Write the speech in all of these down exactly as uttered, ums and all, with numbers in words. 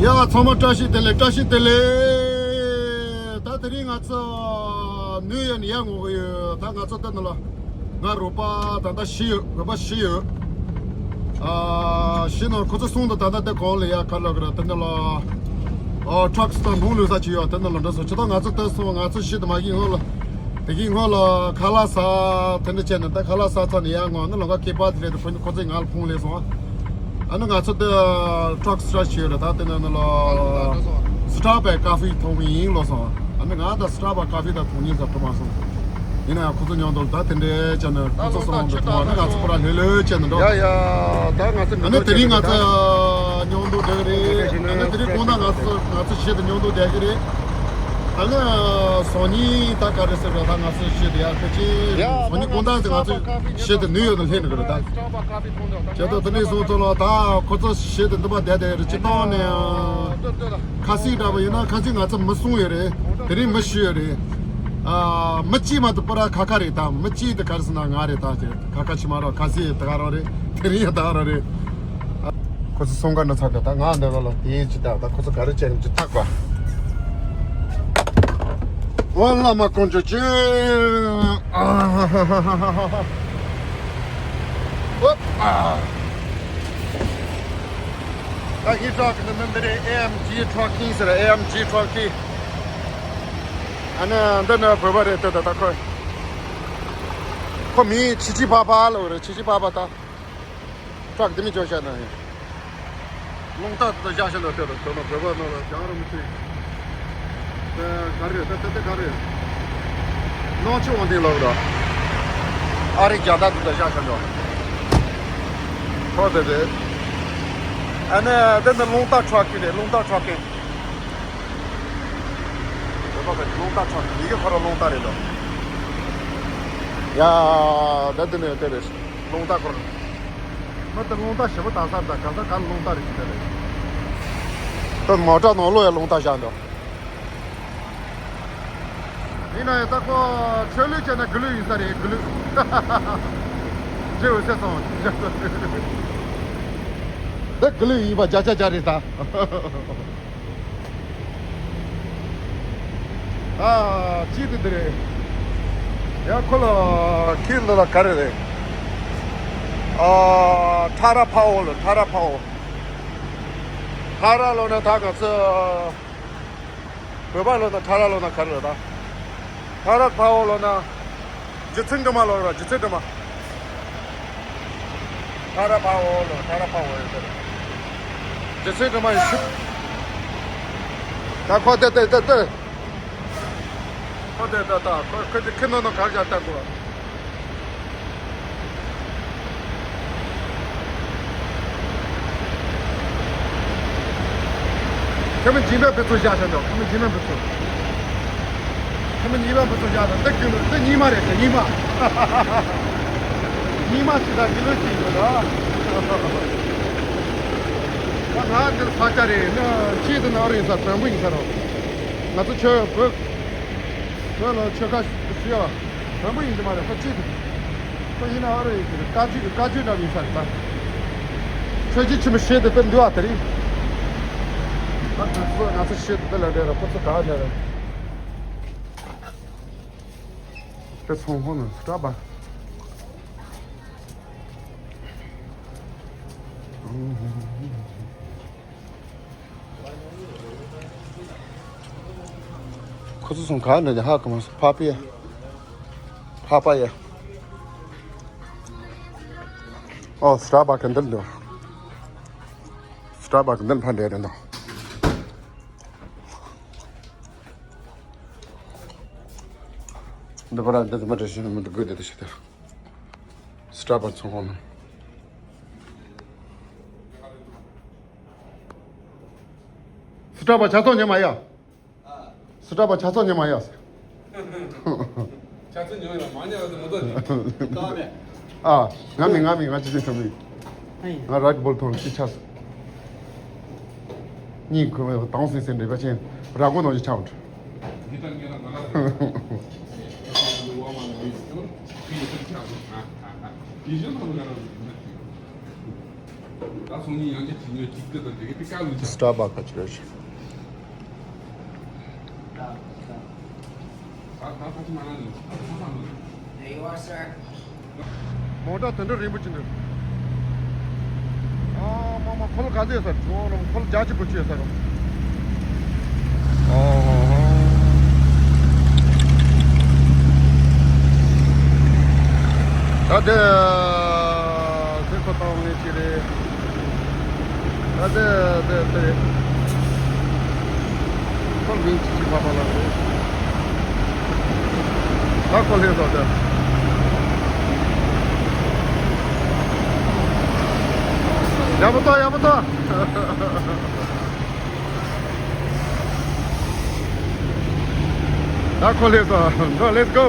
ཡ་ཚང་མ་བཀྲ་ཤིས་བདེ་ལེགས། བཀྲ་ཤིས་བདེ་ལེགས། ད་དེ་རིང་ང་ཚོ་ནིའུ་ཡོག་ནས་ཡར་ངོ་གི་ཡོད། ད་ང་ཚོ་འདི་ནང་ལ་ང་རོགས་པ་ད་ལྟ་བཞི་ཡོད། རོགས་པ་བཞི་ཡོད། ཨ་བཞི་ནང་ཁོ་ཚོ་གསུམ་དང་ད་ལྟ་འདི་གང་ལ་ཡར་ག་ལ་གི་ར། དེ་ནང་ལ་ཨ་ཊྲག་སི་དང་ལུང་ལུས་ས་ཅིག་ཡོད། དེ་ནང་ལ་འགྲོ་སོང་། ཇི་ལྟར་ང་ཚོ་ལྟ་སོང་། ང་ཚོ་བཞི་དང་མ་གི་སྔོན་ལ། དེ་གི་སྔོན་ལ་ཁ་ལག་ཟ་དེ་འདྲ་བྱས་ནས། ད་ཁ་ལག་ཟ་ཚར་ནས་ཡར་ངོ་ནི་ལམ་ཁ་སྐེད་པ་དེ་རེད་དེ། ཁོ་ཁོ་ཚོས་ང་ལ་ཕོན་སླེབས་སོང་། ཨ་ནི་ང་ཚོ་དེ་ཊྲག་སི་ཊྲག་སི་ཡོད་རེད། ད་དེ་ནང་ལ་སི་ཊར་བྷེག་ཀ་ཧྥེ་འཐུང་གི་ཡིན་ལབ་སོང་། ཨ་ནི་ང་ད་སི་ཊར་བྷེག་ཀ་ཧྥེ་ད་འཐུང་ཉན་ས་ཐུབ་མ་སོང་། ཡིན་ན་ཡང་ཁོ་ཚོ་མཉམ་དུ་ད་དེ་འདྲ་བྱས་ནས་ཁོ་ཚོ་གསུམ་དུ་འཐུང་བ་ནི་ང་ཚོ་ཁོ་རང་ལྷོད་ལྷོད་བྱས་ནས་འགྲོ། ཡ་ཡ། ད་ང་ཚོ་ཨ་ནི་དེ་རིང་ང་ཚོ་མཉམ་དུ་བསྡད་ཀྱི་རེད། ཨ་ནི་དེ་རིང་དགོང་དག་ང་ཚོ་ང་ཚོ་བཞི་དང་མཉམ་དུ་བསྡད་ཀྱི་རེད། ཨ་ནི་སང་ཉིན་ད་ག་རེ་ཟེར་ར། ད་ང་ཚོ་བཞི་དང་ཡར་ཕེབས་ཀྱི། ཡ་སང་ཉིན་དགོང་དག་ང་ཚོ་བཞི་དང་ནིའུ་ཡོག་ནས་སླེབས་ནས་ཀྱི་རེད་ད། བྱས་ཙང་དེ་ནས་བཟུང་ཙང་ལ་ད་ཁོ་ཚོ་བཞི་དང་འདི་པར་བསྡད་བསྡད་རེད། སྤྱིར་བཏང་ནས་ཁ་སང་འདྲ་པོ་ཡིན་ན། ཁ་སང་ང་ཚོ་མི་གསུམ་ཡོད་རེད། དེ་རིང་མི་བཞི་ཡོད་རེད། ཨ་མི་གཅིག་མ་གཏོགས་པར་ཁ་ཁ་རེད་ད། མི་གཅིག་དེ་ག་རེ་ཟེར་ན་ང་རེད་ད། ཁ་ཁ་ཕྱི་མ་རོགས། ཁ་སང་ད་ག་རང་རེད། དེ་རིང་ཡང་ད་ག་རང་རེད། ཁོ་ཚོ་སོང་ག་ན་ཚར་འདུག་ད་ང་འདི་རོ་ལ་དེའི་ཅི་ད། ད་ཁོ་ཚོ་ག་རེ་བྱས་ནས་ཅི་ཐག་པ། ཝ་བླ་མ་དཀོན་མཆོག་ཅན། ཨ་ཧ་ཧ་ཧ། ཨོ་ཨ། ད་ཧི་ཊྲག་གི་ནི་འདི་རེད། ཨེ་ཨེམ་ཇི་ཊྲག་ཀིང་ཟེར། ཨེ་ཨེམ་ཇི་ཊྲག་ཀིང་། ཨ་ནི་འདི་ནི་བོད་པ་རེད། ལྟོས་ད། ད་ཁོ་ཁོ་མིང་ཆི་ཆི་ཕ་ཕ་ལབ་རེད། ཆི་ཆི་ཕ་ཕ་ད། ཊྲག་དེ་མི་ཅོ་བྱ་ན་ཡིན། རླུང་རྟ་དེ་བཞག་ཤ་ལ་ལྟོས་དང་། དོ་ནོ་བོད་པ་ནང་ལ་རྒྱང་རིང་མི་ཚུད། དེ་ག་རེ་རེད། དེ་དེ་ག་རེ་རེད། ནང་ཆུ་འོང་དེ་ལོག་ར། ཨ་རི་རྒྱ་ད་དེ་བཞག་ཤ་འགྲོ། ཁོ་དེ་རེད། ཨ་ནི་དེ་ནི་རླུང་རྟ་ཊྲག་གི་རེད། རླུང་རྟ་ཊྲག་གི། བོད་པ་ག་རླུང་རྟ་ཊྲག་གི་ཡི་གེ་ཁོ་ར་རླུང་རྟ་རེད་དོ། ཡ་ད་དེ་ནི་དེ་རེད། རླུང་རྟ་ཁོ་ར། མི་དེ་རླུང་རྟ་ཞེ་པོ་དག་ས་འདྲ། ག་ས་ག་རླུང་རྟ་རེད་ཅི་འདྲ་རེད། ད་མོ་ཊ་ནང་ལོགས་ཡ་རླུང་རྟ་བཞག་འདུག་ཡིན་ན་ཡང་ད་ཁོ་ཆོས་ལུགས་བྱས་ན་དགེ་ལུགས་ཡིན་ས་རེད། དགེ་ལུགས། རྗེ་འོད་ཟེར་སོང་། འདི་དགེ་ལུགས་ཡིན་པ་བརྒྱ་ཆ་བརྒྱ་རེད་ད། ཨ་ཅི་དེ་འདི་རེད། ཡ་ཁོ་ལ་ཁྱི་འདི་ལ་ག་རེ་རེད། ཨ་ཁྲ་ར་ཕ་འོ་ལ། ཁྲ་ར་ཕ་འོ། ཁྲ་ར་ལོ་ན་ད་ག་ཚོད། བོད་པ་ལོ་ན་ཁྲ་ར་ལོ་ན་ག་རེ་ལོ་ད། ཁྲ་ར་ཕ་འོ་ལོ་ན། རྗེ་བཙུན་སྒྲོལ་མ་ལོ་ར། རྗེ་བཙུན་སྒྲོལ་མ། ཁྲ་ར་ཕ་འོ་ལོ། ཁྲ་ར་ཕ་འོ་ཡོད་དེ། རྗེ་བཙུན་སྒྲོལ་མ་ཡོད་ཤུགས། ད་ཁོ་དེ་དེ་དེ་དེ། ཁོ་དེ་ད་ད་ཁོ་ཁོ་དེ་ཁྱི་ནོ་ནོ་གར་ཡར་ལྟ་དགོས། ཁྱེད་མི་འཇིགས་མེད་ཕུན་ཚོགས་བཞག་བཞག་འདུག་ཁྱེད་མི་འཇིགས་མེད་ཕུན་ཚོགས། ཁྱེད་མི་གཉིས་པ་ཕུན་ཚོགས་བཞག་འདུག་འདི་རྒྱུ་འདི་གཉིས་མ་རེད། འདི་གཉིས་མ། གཉིས་མ་ཞིག་དང་རྒྱུ་ལོ་ཞིག་ཡོད་ལ། ད་ང་འདིར་ས་ཆ་རེད་ན་ཆེད་དུ་ནང་རེད་ས། བོན་པོ་ཡིན་ས་རོགས། ང་ཚོ་ཆོས་བོད་བོད་ལ་ཆོས་ཁ་ཞུ་ཡ། བོན་པོ་ཡིན་གྱི་མ་རེད། ཁོ་གཅིག་ཏུ། ཁོ་ཡིན་ན་ཨ་རོ་ཡིན་གྱི་རེད། བཀའ་བརྒྱུད་བཀའ་བརྒྱུད་འདྲ་བ་ཡིན་ས་རེད་ད། ཆོས་བརྒྱུད་ཆེན་མོ་བཤད་དེ་དེར་འདུལ་བ་དེ་རེད། ཨ་ཁོ་ཚོ་ང་ཚོ་བཤད་དེ་དེ་ལ་འདྲ་ར། ཁོ་ཚོ་ག་འདྲ་ར། དེ་ཚོང་ཁང་ནང་སྐྲ་པ། ཁོ་ཚོ་སོང་ག་ནས་ཧ་གོ་མ་སོང་། ཕ་པི་ཡ། ཕ་པ་ཡ། ཨོ་སི་ཊར་བྷག་གི་འདིར་འདུག་སི་ཊར་བྷག་གི་འདིར་ཕར་འདྲེ་རེད་འདུག་འདི་པར་འདི་མ་འདྲ་ཞིག་མི་འདུག་དགོས་དེ་དེ་ཞིག་དེར། སི་ཊར་བྷག་ཚོང་ཁང་ནང་། སི་ཊར་བྷག་ཆ་ཚང་ཉོས་མ་ཡ། སི་ཊར་བྷག་ཆ་ཚང་ཉོས་མ་ཡ། ཆ་ཚང་ཉོས་ཡ་མ་ཉོས་ཡ་དེ་མོ་ཚོ་ནི། ད་མེད། ཨ། ང་མི་ང་མི་ང་ཅི་ཅི་ཐོན་མི། ང་རེཌ་བུལ་ཐོན་ཅི་ཆ་སོང་། གཉིས་ཁོ་དྭངས་སིང་སིང་འདྲེས་པ་ཅན་ར་སྒོ་ནང་ཅི་ཆ་འོང་། ད་སང་ཉིན་ཡང་བསྐྱར་བྱེད་ཉོ་གཅིག་ཏུ་དང་དེ་གའི་དེ་ཀ་ལུས་ཆ། Starbucks ག་ཅི་རེད། ད་ད་ད་ཕ་ཚོ་མ་ན་ནི་ཚ་ཚ་ནི། There you are, sir. མོ་ཊ་དེ་འདྲ་རིང་པོ་ཅིག་འདུག་ཨ་མ་མ། ཁོ་ལ་ག་ཚོད་ཡོད་ས་རེད། ཁོ་ལ་ཁོ་ལ་བརྒྱ་གཅིག་གོ་གཅིག་ཡོད་ས་རེད། ཨོ་ཧོ་ཧོ། ད་དེ་སེམས་པ་བཏང་ངེས་ཅིག་རེད། ད་དེ་དེ་དེ་རེད། ཁོ་མིང་ཅི་ཅི་མ་པ་ལ་རེད། ད་ཁོ་ལྷན་ཚོགས་དེ། ཡག་པོ་ཏོ། ཡག་པོ་ཏོ། ད་ཁོ་ལྷན་ཚོགས་འགྲོ། Let's go.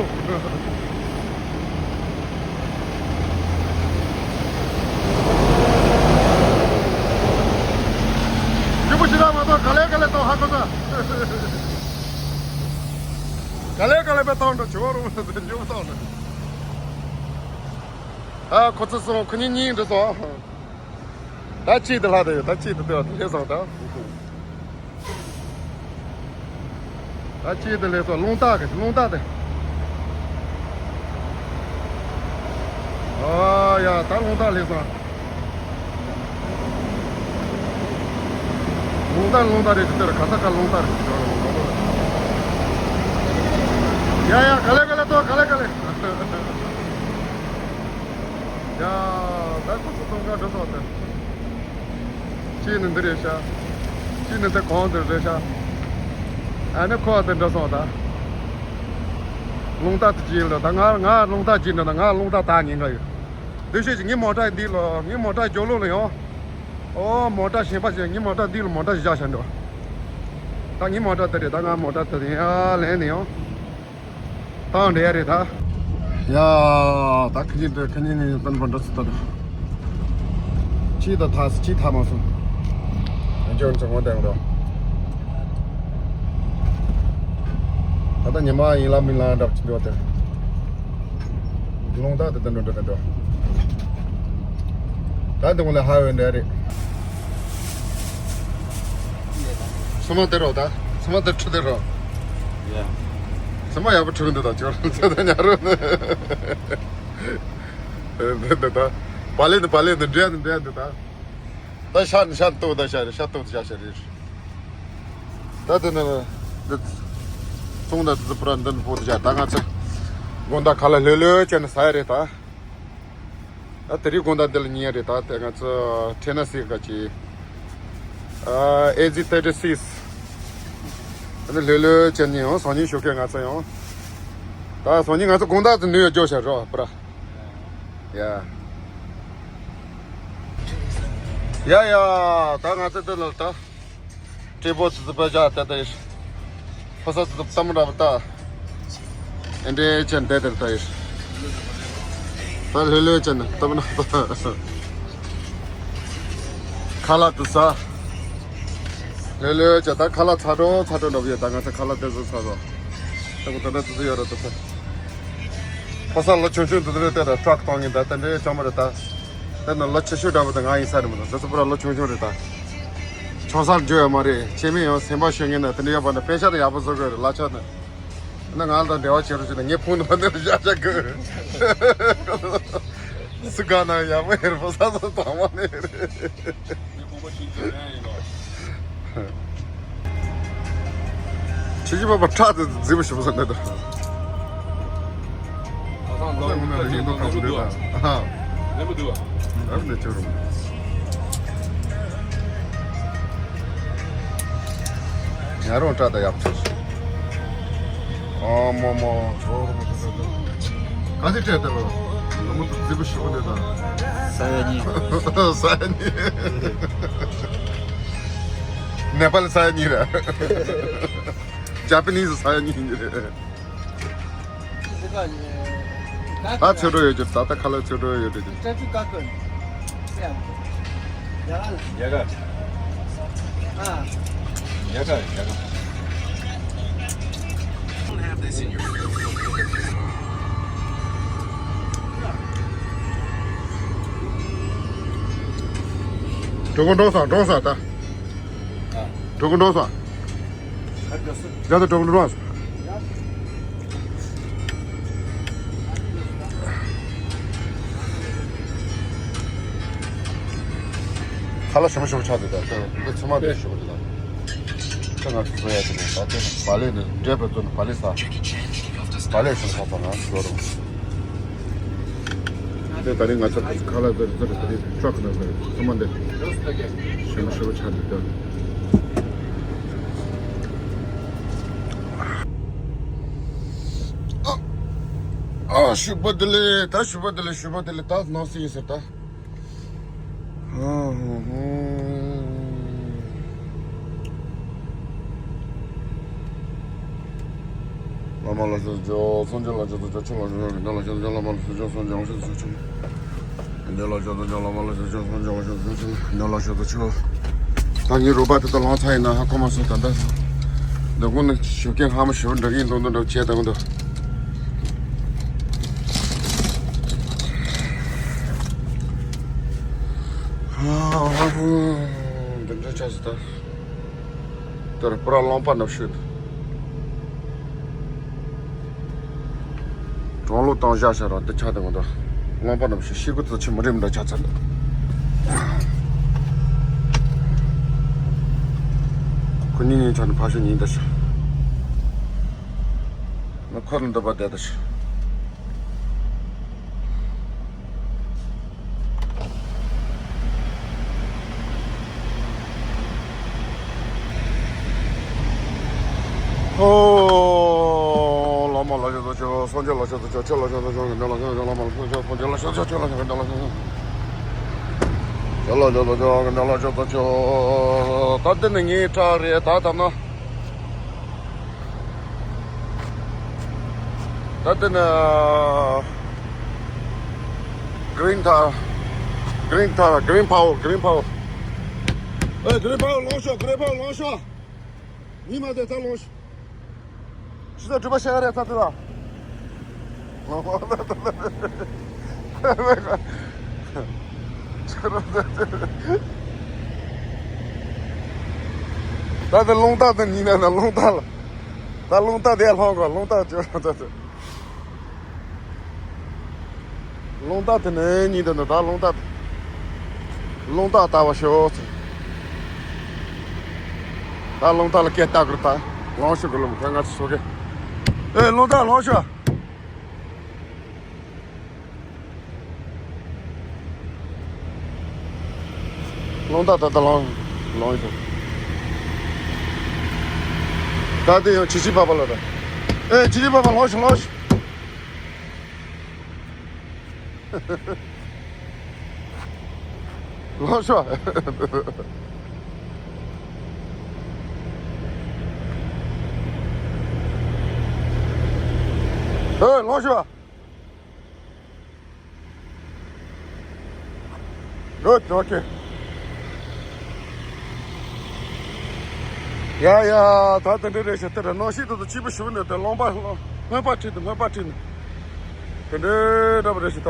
མགྱོགས་པོ་ཞིག་ལ་མ་གཏོགས་ག་ལེ་ག་ལེ་གཏོང་ཧ་གོ་ས། ག་ལེ་ག་ལེ་པའི་གཏོང་འགྲོ་བྱེད་པ་རུང་མ་གཏོགས་མགྱོགས་པོ་གཏོང་འགྲོ། ཨ་ཁོ་ཚོ་སོང་། ཁོ་གཉིས་གཉིས་འགྲོ་སོང་། ད་གཅིག་དེ་ལྷག་དེ་ཡོད། ད་གཅིག་དེ་དེ་ལྷག་སོང་ད། ད་ཅི་དེ་ལས་སོ། རླུང་རྟ་གི་རླུང་རྟ་དེ། ཨ་ཡ། ད་རླུང་རྟ་ལས་སོ། རླུང་རྟ་རླུང་རྟ་རེད། དེ་དེར་ག་ས་ག་རླུང་རྟ་རེད། ཡ་ཡ། ག་ལེ་ག་ལེ་ཏོ། ག་ལེ་ག་ལེ། ཡ། ད་ཁོ་ཚོ་སྟོན་ཁ་འགྲོ་སོང་དེ། གཅིག་ནི་འདི་རེད་ཤག་གཅིག་ནི་དེ་གོང་དེ་རེད་ཤག་ཨ་ནི་ཁོ་དེ་འགྲོ་སོང་ད། རླུང་རྟ་དེ་བརྒྱུད་ལ་ད་ང་ང་རླུང་རྟ་བརྒྱུད་འགྲོ་ན། ང་རླུང་རྟ་ད་ཉིན་འགའ་ཡོད། འདི་ཤོད་ཅིག་ངའི་མོ་ཊ་འདི་ལོ། ངའི་མོ་ཊ་རྒྱབ་ལོགས་ལ་ཡོང་། ཨོ་མོ་ཊ་གཞན་པ་ཞིག་ངའི་མོ་ཊ་འདི་ལ་མོ་ཊ་ཞིག་བཞག་བཞག་འགྲོ། ད་ངའི་མོ་ཊ་དེ་རེད། ད་ང་མོ་ཊ་དེ་ཡར་ལེན་ནས་ཡོང་། བཏང་འདྲ་རེད་ད། ཡ། ད་ཁ་ཉིན་འདྲ། ཁ་ཉིན་ནས་སྟོན་པ་འགྲོ་ཚུལ་ལྟ་དང་། ཅི་ད་ཐག་ཅི་ཐག་མ་སོང་། ཨ་ཅོ་ཚོ་ངོ་དེང་རོ། ད་ལྟ་ཉི་མ་ཡིན་ལ་མིན་ལ་འདྲ་ཅི་འགྲོ་དེ། རླུང་རྟ་དེ་དེ་འགྲོ་འགྲོ་ག་འགྲོ། ད་འདི་ངོ་ལ་ཧ་ཝེ་འདྲ་རེད། ཚང་མ་དེ་རོ་ད། ཚང་མ་དེ་ཁྲི་དེ་རོ། ཡ། ཚང་མ་ཡག་པོ་ཁྲི་འདི་ད་ཅོར་ཚེ་ད་ཉ་རོ་ནི། འདི་འདི་ད། བ་ལེ་འདི་བ་ལེ་འདི་འདྲེ་འདི་འདྲེ་འདི་ད། ད་ཤ་ནི་ཤ་ཏོག་ད་ཤ་རེད། ཤ་ཏོག་ད་ཤ་ཤ་རེད། ད་དེ་ནི་འདི་ཚོང་ད་དེ་ཚོ་པུ་ར་འདི་ནི་པོ་དེ་ཤ། ད་ང་ཚོ་དགོང་དག་ཁ་ལག་ལྷོད་ལྷོད་བྱས་ནས་ཟ་ཡ་རེད་ད། ད་དེ་རིང་དགོང་དག་འདི་ལ་ཉལ་རེད་ད། དེ་ང་ཚོ་ཁྲེ་ན་སི་ག་ཅི། ཨ་ཨེ་ཛི་ཐར་ཊི་སིགས། ཨ་ནི་ལྷོད་ལྷོད་བྱས་ནས་ཡང་སང་ཉིན་ཞོགས་ཀས་ང་ཚོ་ཡང་། ད་སང་ཉིན་ང་ཚོ་དགོང་དག་ཏུ་ནུ་ཡོད་འཇོག་བྱ་རོགས་པུ་ར། ཡ། ཡ་ཡ། ད་ང་ཚོ་འདི་ལ་ད། སྤྲེལ་པོ་ཙི་ཙི་པ་ཇག་ད་ད་ཡིན། ཕོ་གསར་ཙི་ཙི་གཏམ་ར་བ་ད། ཨེ་འདྲའི་ཅན་དེ་དེར་ད་ཡིན། ད་ལྷོད་ལྷོད་ཅན་གཏམ་ར་བ་ད། ཁ་ལག་དུ་ཟ། ལྷོད་ལྷོད་ཅན་ད་ཁ་ལག་ཚ་དྲོ་ཚ་དྲོ་འགྲོ་བ་ཡོད། ད་ང་ཚོ་ཁ་ལག་དེ་ཚོ་ཚ་དྲོ། ད་གོ་ད་ད་ཙི་ཙི་ཡོད་ར་ད་ད། ཕོ་གསར་ལོ་ཆུང་ཆུང་དེ་ཚོ་ལ་ལྟོས་དང་། ཊྲག་གཏོང་མཁན་ད་དེ་འདྲའི་ཅང་མ་རེད་ད། དེ་ནི་ལོ་ཆེ་ཤོས་འདྲ་པོ་དེ་ང་ཡིན་ས་རེད་མ་གཏོགས། དེ་ཚོ་པུ་ར་ལོ་ཆུང་ཆུང་རེད་ད། ཆང་ས་འཇོག་ཡོད་མ་རེད། ཁྱེད་མི་ཡང་སེམས་པ་ཤོད་མཁན་ན་དེ་འདྲ་ཡོད་པ་ན་པེ་ཤ་དེ་ཡག་པོ་བཟོ་དགོས་རེད། གླ་ཆ་དེ། ན་ང་ལ་དང་འབྲེལ་བ་བྱེད་རོགས་བྱེད་ན་ངའི་ཕུང་ནང་དེ་བཞག་བཞག་དགོས། སུ་ག་ན་ཡག་པོ་ཡོད་རེད། ཕོ་གསར་ཚོ་དང་མ་ནས་རེད། ཁྱེད་ཀྱི་པ་པ་ཁྲག་དེ་རྫིག་པོ་ཞིག་བཟོ་འདྲ་འདུག་ཨ་ང་ནི་ཡིན་མདོག་ཁ་པོ་འདུག་ད། ཨ་ཧ། ཨ་ནི་ཅོ་རུ། ཉ་རོང་བཀྲ་ད་ཡག་པོ་བྱས། ཨ་མོ་མོ་ཅོ་རུ་མོ་ཅོ་རུ། ག་ཚོད་སྤྲད་དེ་ལོ། ལོ་མོ་རྫིག་པོ་ཞིག་འདུག་ད། ས་ཡ་གཉིས། ས་ཡ་གཉིས། ནེ་པ་ལི་ས་ཡ་གཉིས་རེད། ཇ་པ་ནི་ཟི་ས་ཡ་གཉིས་རེད། ད་ཚོད་འགྲོ་ཡོད་རྒྱུ། ད་ལྟ་ཁ་ལག་ཚོད་འགྲོ་ཡོད་རྒྱུ། གྲོད་ཁོག་འགྲོ་སོང་། འགྲོ་སོང་ད། གྲོད་ཁོག་འགྲོ་སོང་། རྒྱ་ད་གྲོད་ཁོག་འགྲོ་སོང་། ཁ་ལག་ཞིམ་པོ་ཞིམ་པོ་ཆགས་འདུག་ད། འདི་ཚང་མ་འདི་ཞིམ་པོ་འདུག་ད། ཁྱོད་ང་ཚོ་བཟོ་ཡ་དེ་རེད་ད། དེ་བག་ལེབ་ནི་འབྲས་བུ་བཙོས་ནས་བག་ལེབ་ཟ། བག་ལེབ་ཞིམ་པོ་ཟ་ན་ཞོ་རུང་། དེ་ད་རིང་ང་ཚོ་ཁ་ལག་དེ་ཚོ་དེ་ཤོག་ཁ་ན་ཚོ་ཚང་མ་འདི་ཞིམ་པོ་ཞིམ་པོ་ཆགས་འདུག་ད། ཨ། ཨ། ཞོགས་པ་བདེ་ལེགས་ད། ཞོགས་པ་བདེ་ལེགས། ཞོགས་པ་བདེ་ལེགས་ད། ནང་སྲིད་ཡིན་ཟེར་ད། བླ་མ་ལ་ཕྱག་འཚལ་ལོ། སངས་རྒྱས་ལ་ཕྱག་འཚལ་ལོ། ཆོས་ལ་ཕྱག་འཚལ་ལོ། དགེ་འདུན་ལ་ཕྱག་འཚལ་ལོ། བླ་མ་ལ་ཕྱག་འཚལ་ལོ། སངས་རྒྱས་ལ་ཕྱག་འཚལ་ལོ། ཆོས་ལ་ཕྱག་འཚལ་ལོ། བླ་མ་ལ་ཕྱག་འཚལ་ལོ། སངས་རྒྱས་ལ་ཕྱག་འཚལ་ལོ། ཆོས་ལ་ཕྱག་འཚལ་ལོ། དགེ་འདུན་ལ་ཕྱག་འཚལ་ལོ། ཆོས། ད་ངའི་རོགས་པ་དེ་དག་ལངས་ཚར་ཡིན་ན་ཧ་གོ་མ་སོང་ད་ལྟ། འདི་ཀུན་ནི་ཞོགས་ཀས་སྔ་མོ་ཞོགས་འདྲ་ཡིན་འདུག་འདུག་འདྲ་བྱས་ད་འདུག་འདི་འདྲ་ཆགས་སོང་ད། དེར་པུ་ར་རླངས་པ་ནག་ཤོས་འདུག་གྲང་ལོ་བཏང་བཞག་བཞག་རང་འདི་ཆགས་དང་འདུག་རླངས་པ་ནག་ཤོས་ཤི་གུ་ཙི་ཆི་མི་རིམ་འདྲ་ཆགས་ཚར་འདུག་ཁོ་གཉིས་གཉིས་ཆགས་ནས་ཕ་ཤོད་ཉིན་འདི་ཤི། ང་ཁོ་ལ་འདི་པ་བསྡད་ད་ཤི། ཨོ། བླ་མ་ལ་ཕྱག་འཚལ་ཆོས། སངས་རྒྱས་ལ་ཕྱག་འཚལ་ཆོས། ཆོས་ལ་ཕྱག་འཚལ་ཆོས། དགེ་འདུན་ལ་ཕྱག་འཚལ་ཆོས། བླ་མ་ལ་ཕྱག་འཚལ་ཆོས། སངས་རྒྱས་ལ་ཕྱག་འཚལ་ཆོས། ཆོས་ལ་ཕྱག་འཚལ་ཆོས། དགེ་འདུན་ལ་ཕྱག་འཚལ་ཆོས། ཆོས་ལ་ཕྱག་འཚལ་ཆོས། དགེ་འདུན་ལ་ཕྱག་འཚལ་ཆོས། ད་འདི་ནི་ངའི་ཊ་རེད་ད། ད་ན། ད་ལྟ་ནི་Green Tower, Green Tower, Green Power, Green Power. ཨེ། Green Power ལོངས་ཤོག Green Power ལོངས་ཤོག་ཉི་མ་དེ་ད་ལོངས་ཤོག་ཕྱི་ཟླ་དྲུག་པ་ཤར་རེད་ད་ལྟ་ལ། ད་ལྟ་རླུང་རྟ་དེ་ཉིན་ནས་ན་རླུང་རྟ་ལ། ད་རླུང་རྟ་དེ་ལྷོང་གོ་རླུང་རྟ་བཅོས་ར་ད་ད། རླུང་རྟ་དེ་ནས་ཉིན་དུ་ན་ད་རླུང་རྟ། རླུང་རྟ་ལྟ་བ་ཤོག་ད་རླུང་རྟ་ལ་སྐད་ལྟ་དགོས་ད། ལོངས་ཤོག་གི་ལོ་མ་ཁ་ང་ཚོ་ཚོ་གི། ཨེ་རླུང་རྟ་ལོངས་ཤོག་རླུང་རྟ་ད་ད་ལོངས་ལོངས་ཤོག་ད་དེ་ཡང་ཆི་ཆི་པ་པ་ལ་ད། ཨེ་ཆི་ཆི་པ་པ་ལོངས་ཤོག་ལོངས་ཤོག་ལོངས་ཤོག་ཨེ་ལོངས་ཤོག Good, okay. ཡ་ཡ། ད་དེ་འདྲ་རེད་ཤག་དེ་རེད། གནམ་གཤིས་དེ་ཚོ་སྐྱིད་པོ་ཞིག་ནས་དེ་རློན་པ་རློན་སྨན་པ་ཁྲིད་དེ་སྨན་པ་ཁྲིད་ནས་དེ་འདྲ་འདྲ་པོ་རེད་ཤག་ད་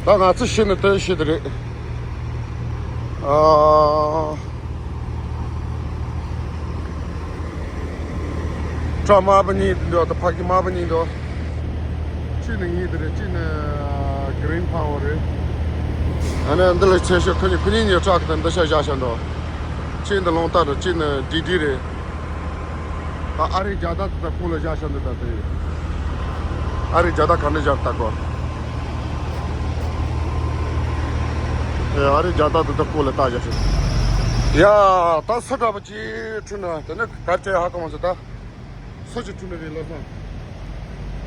ད་ང་ཚོ་ཤི་ནས་དེ་ཤི་དེ་རེད། ཨ། བྲག་དམར་པོ་གཉིས་འདུག་ད་ཕ་གི་དམར་པོ་གཉིས་འདུག་གཅིག་ནི་ངའི་དེ་རེད། གཅིག་ནི་Green Power རེད། ཨ་ནི་འདི་ལ་ཆེ་ཤོས་ཁོ་གཉིས་ཁོ་གཉིས་ནི་ཊ་རག་དེ་འདི་ཤ་བཞག་བཞག་འདུག་གཅིག་འདི་རླུང་རྟ་རེད། གཅིག་ནི་ཌི་ཌི་རེད། ད་ཨ་རིའི་རྒྱལ་དར་དེ་ད་སྐུ་ལ་བཞག་བཞག་འདུག་ད་དེ་ཨ་རིའི་རྒྱལ་དར་ག་འདྲ་བཞག་ལྟ་དགོས། ཨེ་ཨ་རིའི་རྒྱལ་དར་དེ་ད་སྐུ་ལ་བཏགས་བཞག་ཤག་ཡ། ད་སུ་འདྲ་པོ་ཅིག་འཁྲུངས་ན་དེ་ནི་ག་ཚད་ཧ་གོ་མ་སོང་ད། སུ་ཅིག་འཁྲུངས་ནི་རེད་ལབ་སོང་།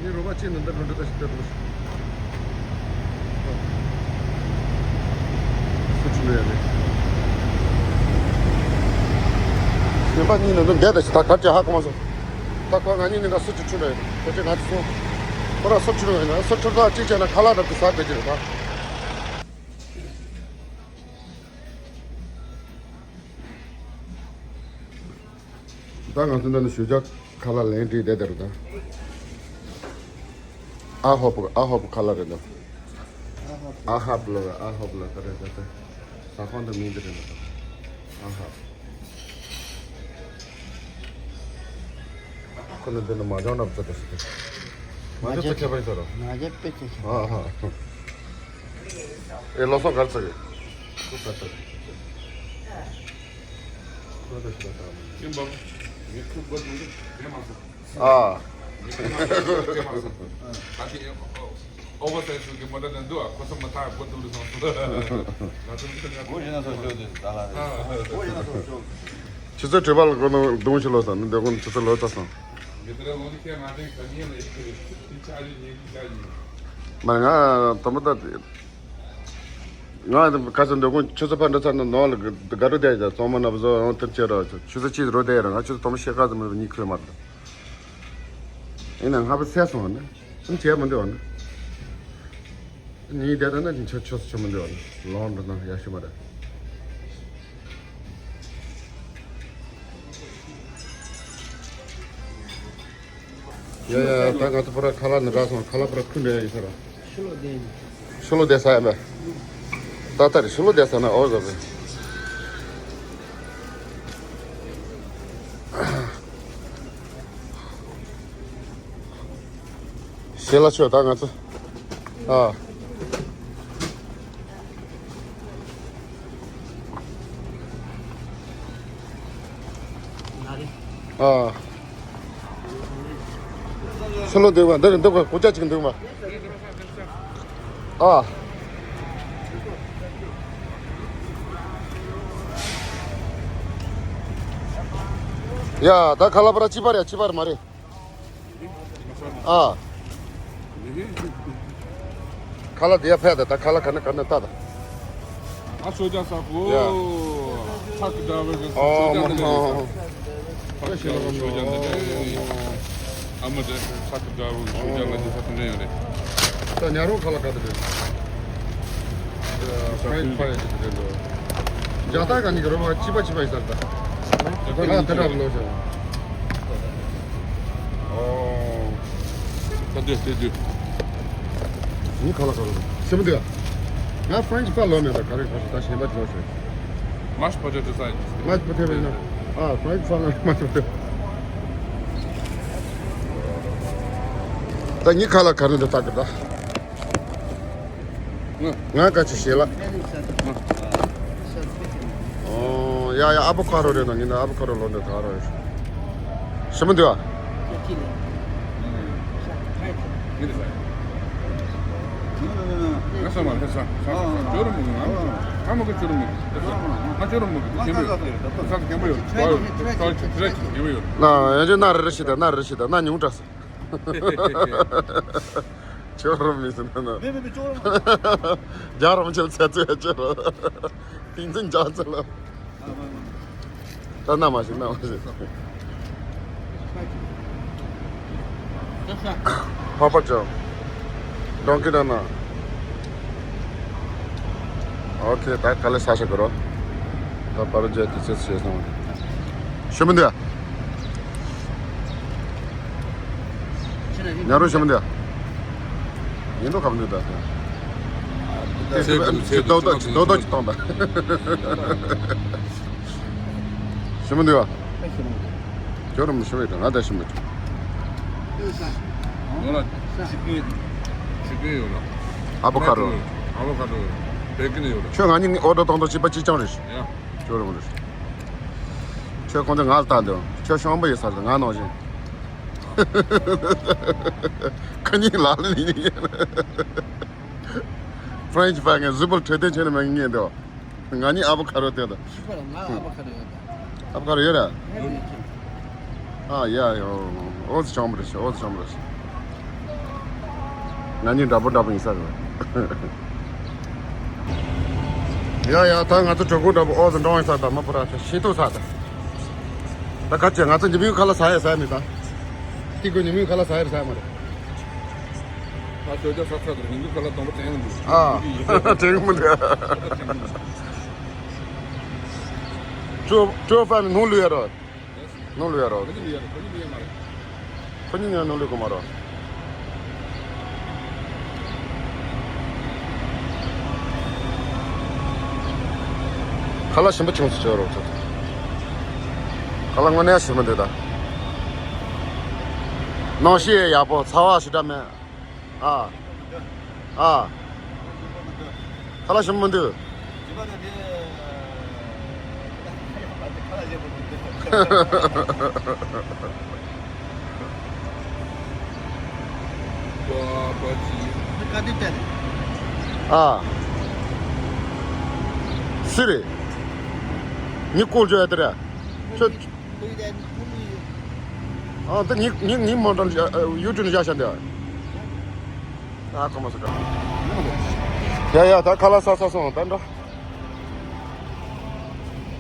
ངའི་རོགས་པ་ཅིག་ནི་འདི་འགྲོ་འདྲི་ད་ཞིག་སྟེར་རོགས་ཞིག་སུ་འཁྲུངས་ནི་ཡ་རེད། གཞན་པ་གཉིས་ནི་འདི་འདས་ད་ཞིག་ད་ག་ཚད་ཧ་གོ་མ་སོང་། ད་ཁོ་ང་གཉིས་ནི་ང་སུ་ཅིག་འཁྲུངས་རེད། ཁོ་ཅིག་ང་ཚོ་སོང་། ཁོ་ར་སུ་འཁྲུངས་རེད། ང་སུ་འཁྲུངས་ད་ཅིག་བྱས་ན་ཁ་ལག་རབ་ཏུ་ཟ་བསྡད་ཀྱི་རེད་ད། ད་ང་ཚོ་འདི་ནས་ཞུ་བྱ་ཁ་ལག་ལེན་བསྡད་དེ་རེད་ད། ཨ་ཧོ་པོ་ཨ་ཧོ་པོ་ཁ་ལག་རེད་ད། ཨ་ཧོ་ ཨ་ཧབ་ལ་ཨ་ཧབ་ལ་ད་རེད་ད་ད། ས་ཁོངས་དུ་མིང་དུ་རེད་ལ། ཨ་ཧབ། ཁོ་ནི་འདི་ནི་མ་འཇོག་འདྲ་པོ་ཟེར་གི། མ་འཇོག་ཙི་ཁྱད་པར་ཡིན་ས་རོ། མ་འཇོག་དཔེ་ཁྱད་ཁྱད། ཨ་ཧ། ཨེ་ལོ་སོ་གར་ཚ་གི། ཁོ་ས་ཚ་གི། ཁོ་ད་ཤི་ད་ད། ཨ། ཨོ་བར་སའི་ཛི་གི་མོ་ཊ་དེ་འདུག་ཨ། ཁོ་ཚོ་མ་ཐག་གོ་འདུག་ལ་སོང་སོང་། ང་ཚོ་མི་ཚོ་ང་ཚོ་ཨོ་ཞེ་ན་སོ་ཤོ་དེ་ད་ལ་རེད། ཨོ་ཞེ་ན་སོ་ཤོ། ཆུ་ཚོད་དྲུག་པ་ལ་གོ་ནོ་གདོང་ཞིག་ལོ་སོང་ནི་འདི་གོ་ཆུ་ཚོད་ལོ་ཚ་སོང་། མི་ཚེ་ལོ་ནི་ཁྱེད་ང་ཚོའི་ག་ཉེ་ལ་ཡིན་གི་ཆ་རེ་ཉེ་གི་ཆ་ཡིན། མ་ང་དམ་པ་ད། ང་ཁ་སང་འདོད་ཁུངས་ཆུ་ཚོད་ཕར་འགྲོ་ཚར་ན་ནང་ལ་དགའ་སྤྲོ་བསྡད་ཡོད། ཙོང་མ་ན་བཟོ་ཡང་ཐུབ་ཆེ་ར། ཆུ་ཚོད་གཅིག་རོ་བསྡད་ཡོད་ར། ང་ཆུ་ཚོད་དུམ་བཞི་ཤེལ་ཁ་ཙམ་རེ་གཉིད་ཁུག་མ་རེད། ཡིན་ན་ང་ཕ་ཚད་སོང་ནི་སུམ་བྱས་མི་འདུག་ནི། གཉིད་བསྡད་ད་ན་ཅིན་ཆོ་ཆོ་ཆོ་མི་འདུག་ནི། ལོང་འགྲོ་ན་ཡག་ཤོས་མ་རེད། ཡ་ཡ་ད་ང་ཚོ་པུ་ར་ཁ་ལག་ནི་རག་སོང་། ཁ་ལག་པུ་ར་ཁུ་འདྲ་ཡིན་ས་ར། ཤུ་ལོ་དེ་ནི། ཤུ་ལོ་དེ་ས་ཡ་མེ། ད་ལྟ་རེ་ཤུ་ལོ་དེ་ས་ན་ཨོ་ཟ་བེ། ཤེ་ལ་ཆོས་ད་ང་ཚོ། ཨ། ཨ། ཤུ་ལོ་འདུག་པ་འདི་རེད་འདུག་པ་གོ་ཆ་ཅིག་འདུག་མ། ཨ། ཡ་ད་ཁ་ལ་པ་ར་ཅི་པར་ཡ་ཅི་པར་མ་རེད། ཨ། ཁ་ལག་དེ་ཡ་ཕེབས་ད། ད་ཁ་ལག་ག་ནས་ག་ནས་ལྟ་ད། ཨ་ཤོ་ཇ་ས་ཁོ། ཡ། ཁྲག་གི་འདྲ་བའི་གི་ཨོ་ཤོ་ཇ་མ་འདི་ནས་ཧོ། ས་ཁ་ཤེ་ལ་ཤོ་ཇ་འདི་ནས། ཨ་མ་དེ་ཁྲག་གི་འདྲ་བའི་གི་ཤོ་ཇ་ལ་འདི་ས་དེ་འདྲ་ཡོད་རེད། ད་ཉ་རོ་ཁ་ལག་ག་དེ་རེད། ཕ་རེན་ཆི་ཕ་རེ་ཆི་དེ་རེད་འདུག་ཇ་ད་ག་ནི་གི་རོ་མ་ཅི་པ་ཅི་པ་ཡིན་ས་ད། ད་དེ་འདྲ་ལོ་ཤ། ཨོ། ད་དེ་དེ་དེ། ཉི་ཁ་ལག་ཁ་ལག་ཤེས་མི་འདུག་ང་ཕ་རེན་ཆི་ཕ་ལོ་མེད་ད་ག་རེ་ག་ས་ད་ཤེས་པ་ཅི་ལོ་ཤེས། Mashed potato side. Mashed potato ཡིན་ན། ཨ་ཕ་རེན་ཆི་ཕ་ལོ་མ་ཤེས་འདུག་ད་ཉི་ཁ་ལག་ཁ་ལག་འདི་ལྟ་གི་ད། ང་ག་ཅི་ཤེས་ལ། ཨོ་ཡ་ཡ་ཨ་བོ་ཁ་རོ་རེད་ན་ངི་ན་ཨ་བོ་ཁ་རོ་ལོ་འདི་ག་རོ་ཡོད། ཤི་མི་འདུག་ཨ། ང་ས་མ་ལྷ་ས་ས་ས་ཅོ་རུ་མི་ང་ང་མ་གི་ཅོ་རུ་མི་ང་ཅོ་རུ་མི་གི་ཁྱེད་མི་ཡོད། ས་ཁྱེད་མི་ཡོད། ས་ཁྱེད་མི་ཡོད། ན་ཡང་ཅི་ན་རེ་རེ་ཤི་ད་ན་རེ་རེ་ཤི་ད་ན་ཉུང་དྲགས་སོ། ཅོ་རུ་མི་སུ་ན་ན། མེ་མེ་མེ་ཅོ་རུ་མི། རྒྱ་རམ་ཆེན་ཚེ་ཚེ་ཅོ་རུ། ཏིང་འཛིན་རྒྱ་ཚེ་ལ། ད་ན་མ་ཞིག་ན་མ་ཞིག་ཕ་པ་ཅོ། ཌོང་ཀི་ད་ན། ཨོ་ཁེ་ད་ག་ལེ་ས་ཤ་གི་རོ། ད་པ་ར་ཇ་དི་ཚེ་ཚེ་སོང་། ཤི་མི་འདུག་ཨ། ཉ་རོ་ཤི་མི་འདུག་ཨ། ཡིན་འགྲོ་ཁ་མི་འདུག་ད། ཚེ་གི་ཚེ་ཏོག་ཏོག་ཏོག་ཏོག་ཅིག་གཏོང་ད། ཤི་མི་འདུག་ཨ། ཁྱོད་རང་མི་ཤི་བས་ང་ད་ཤི་མི་འདུག་ཡོད་ལ་ཅི་ཀི་ཅི་ཀི་ཡོད་ལ། ཨ་བོ་ཁ་རོ། ཨ་བོ་ཁ་རོ། བེ་ཀིན་ཡོད་ལ། ཁྱོད་ང་གཉིས་ཨོ་ཌར་གཏོང་ཐུབ་བྱེད་པ་གཅིག་རྐྱང་རེད། ཡ། ཁྱོད་རང་རེད། ཁྱོད་ཁོང་ཚོ་ང་ལ་ལྟ་འདོད། ཁྱོད་ཤོང་པ་ཡོད་ས་རེད་ང་ནང་བཞིན། ཁ་ཉིན་ལ་ལ་ནི་ནི། ཕ་རེན་ཆི་ཕ་ངས་གཟུགས་པོར་འཕྲོད་བསྟེན་བྱས་ནས་མ་ངེས་འདོད། ང་ནི་ཨ་བོ་ཁ་རོ་དེ་དང་། ཤི་པ་ལ་ང་ཨ་བོ་ཁ་རོ་ཡོད་ད། ཨ་བོ་ཁ་རོ་ཡོད་ར། ཡོད་ཡོད་ཁྱེད། ཨ་ཡ་ཡོ། ཨོ་ཙི་ཆང་མ་རེད་ཤི་ཨོ་ཙི་ཆང་མ་རེད་ཤི། ང་གཉིས་འདྲ་པོ་འདྲ་པོ་ཡིན་ས་རེད། ཡ་ཡ་ད་ང་ཚོ་གྲོད་ཁོག་འདྲ་པོ་ཨོ་ཙི་འགྲོ་ཡིན་ས་ད་མ་པོ་ར་ཤི་ཤི་ཏུ་ས་ད། ད་ག་ཅེ་ང་ཚོ་ཉི་མའི་ཁ་ལ་ཟ་ཡ་ཟ་ཡ་མི་ད། ཏི་ཀོ་ཉི་མའི་ཁ་ལ་ཟ་ཡ་ཟ་ཡ་མ་རེད། ད་ཞོ་རྒྱ་ས་ས་དེར་ཉི་མའི་ཁ་ལ་སྡོམ་པ་དྲན་ཡོང་འདུག་ཨ་དྲན་མི་འདུག་ཀྲོ་ཀྲོ་ཕན་ནུ་ལུ་ཡ་རོ། ནོར་ལུ་ཡ་རོ། ཁོ་གཉིས་ལུ་ཡ་རོ། ཁོ་གཉིས་ལུ་ཡ་མ་རེད། ཁོ་གཉིས་ནི་ནོར་ལུ་གོ་མ་རོ། ཁ་ལག་ཞིམ་པོ་བྱུང་སོང་ཅོག་རོགས་ཚོ། ཁ་ལག་དངོས་གནས་ཞིམ་པོ་འདུག་ད། གནམ་གཤིས་ཡག་པོ། ཚ་བ་ཞེ་དྲག་མེད། ཨ། ཨ། ཁ་ལག་ཞིམ་པོ་མི་འདུག་ཨ། སུ་རེད། ཉི་ཀོལ་ཅོ་ཡ་དེ་རེད། ཁྱོད། ཨ། དེ་ཉི་ཉི་ཉི་མོ་ཡུ་ཊུབ་ནས་བཞག་བཞག་འདི། ཨ་ཁོ་མ་སུ་ཀ། ཡ་ཡ། ད་ཁ་ལག་ཟ་ཟ་སོང་། ད་འགྲོ།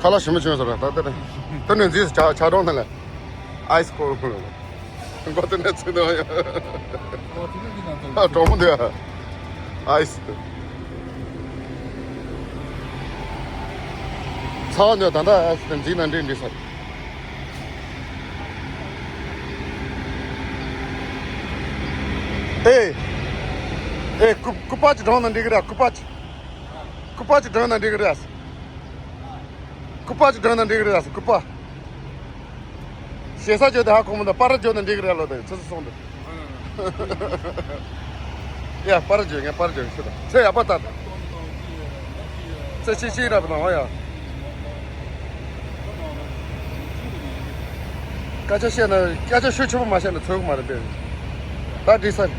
ཁ་ལག་ཞིམ་པོ་བྱུང་སོང་ར། ད་དེ་རེད། དེ་ནས་འཛིན་ཇ་ཇ་གྲོང་ཐང་ལ། ཨའི་སི་ཁོ་ལ། མགོ་དེ་ནས་ཚུད་འདུག་ཡ། ཨ། གྲོགས་མོ་འདུག་ཡ། ཨའི་སི། ཚ་བ་འདུག་ད་ལྟ་ཨའི་སི་དེ་འཛིན་ན་འགྲིག་འགྲིག་ས། ཨེ། ཨེ། སྐུ་སྐུ་པ་ཅིག་སྒྲོན་ན་འགྲིག་གི་རེད། སྐུ་པ་ཅིག་སྐུ་པ་ཅིག་སྒྲོན་ན་འགྲིག་གི་རེད། སྐུ་པ་ཅིག་སྒྲོན་ན་འགྲིག་གི་རེད། སྐུ་པ། ཞེ་ས་བརྗོད་དེ་ཧ་གོ་མི་འདུག་པར་བརྗོད་ན་འགྲིག་གི་རེད་ལོ། དེ་ཚོ་སོང་དུ། ཡ། པར་བརྗོད། ངས་པར་བརྗོད་ཤི་དང་། ཚེ་ཡག་པོ་ད། ཚེ་ཆེ་ཆེ་ར་བ་དང་། འོ་ཡ། སྐད་ཆ་བཤད་ན། སྐད་ཆ་ཤུགས་ཆེན་པོ་མ་བཤད་ན་ཚོད་གི་མ་རེད་པས། ད་འགྲིག་ས་རེད།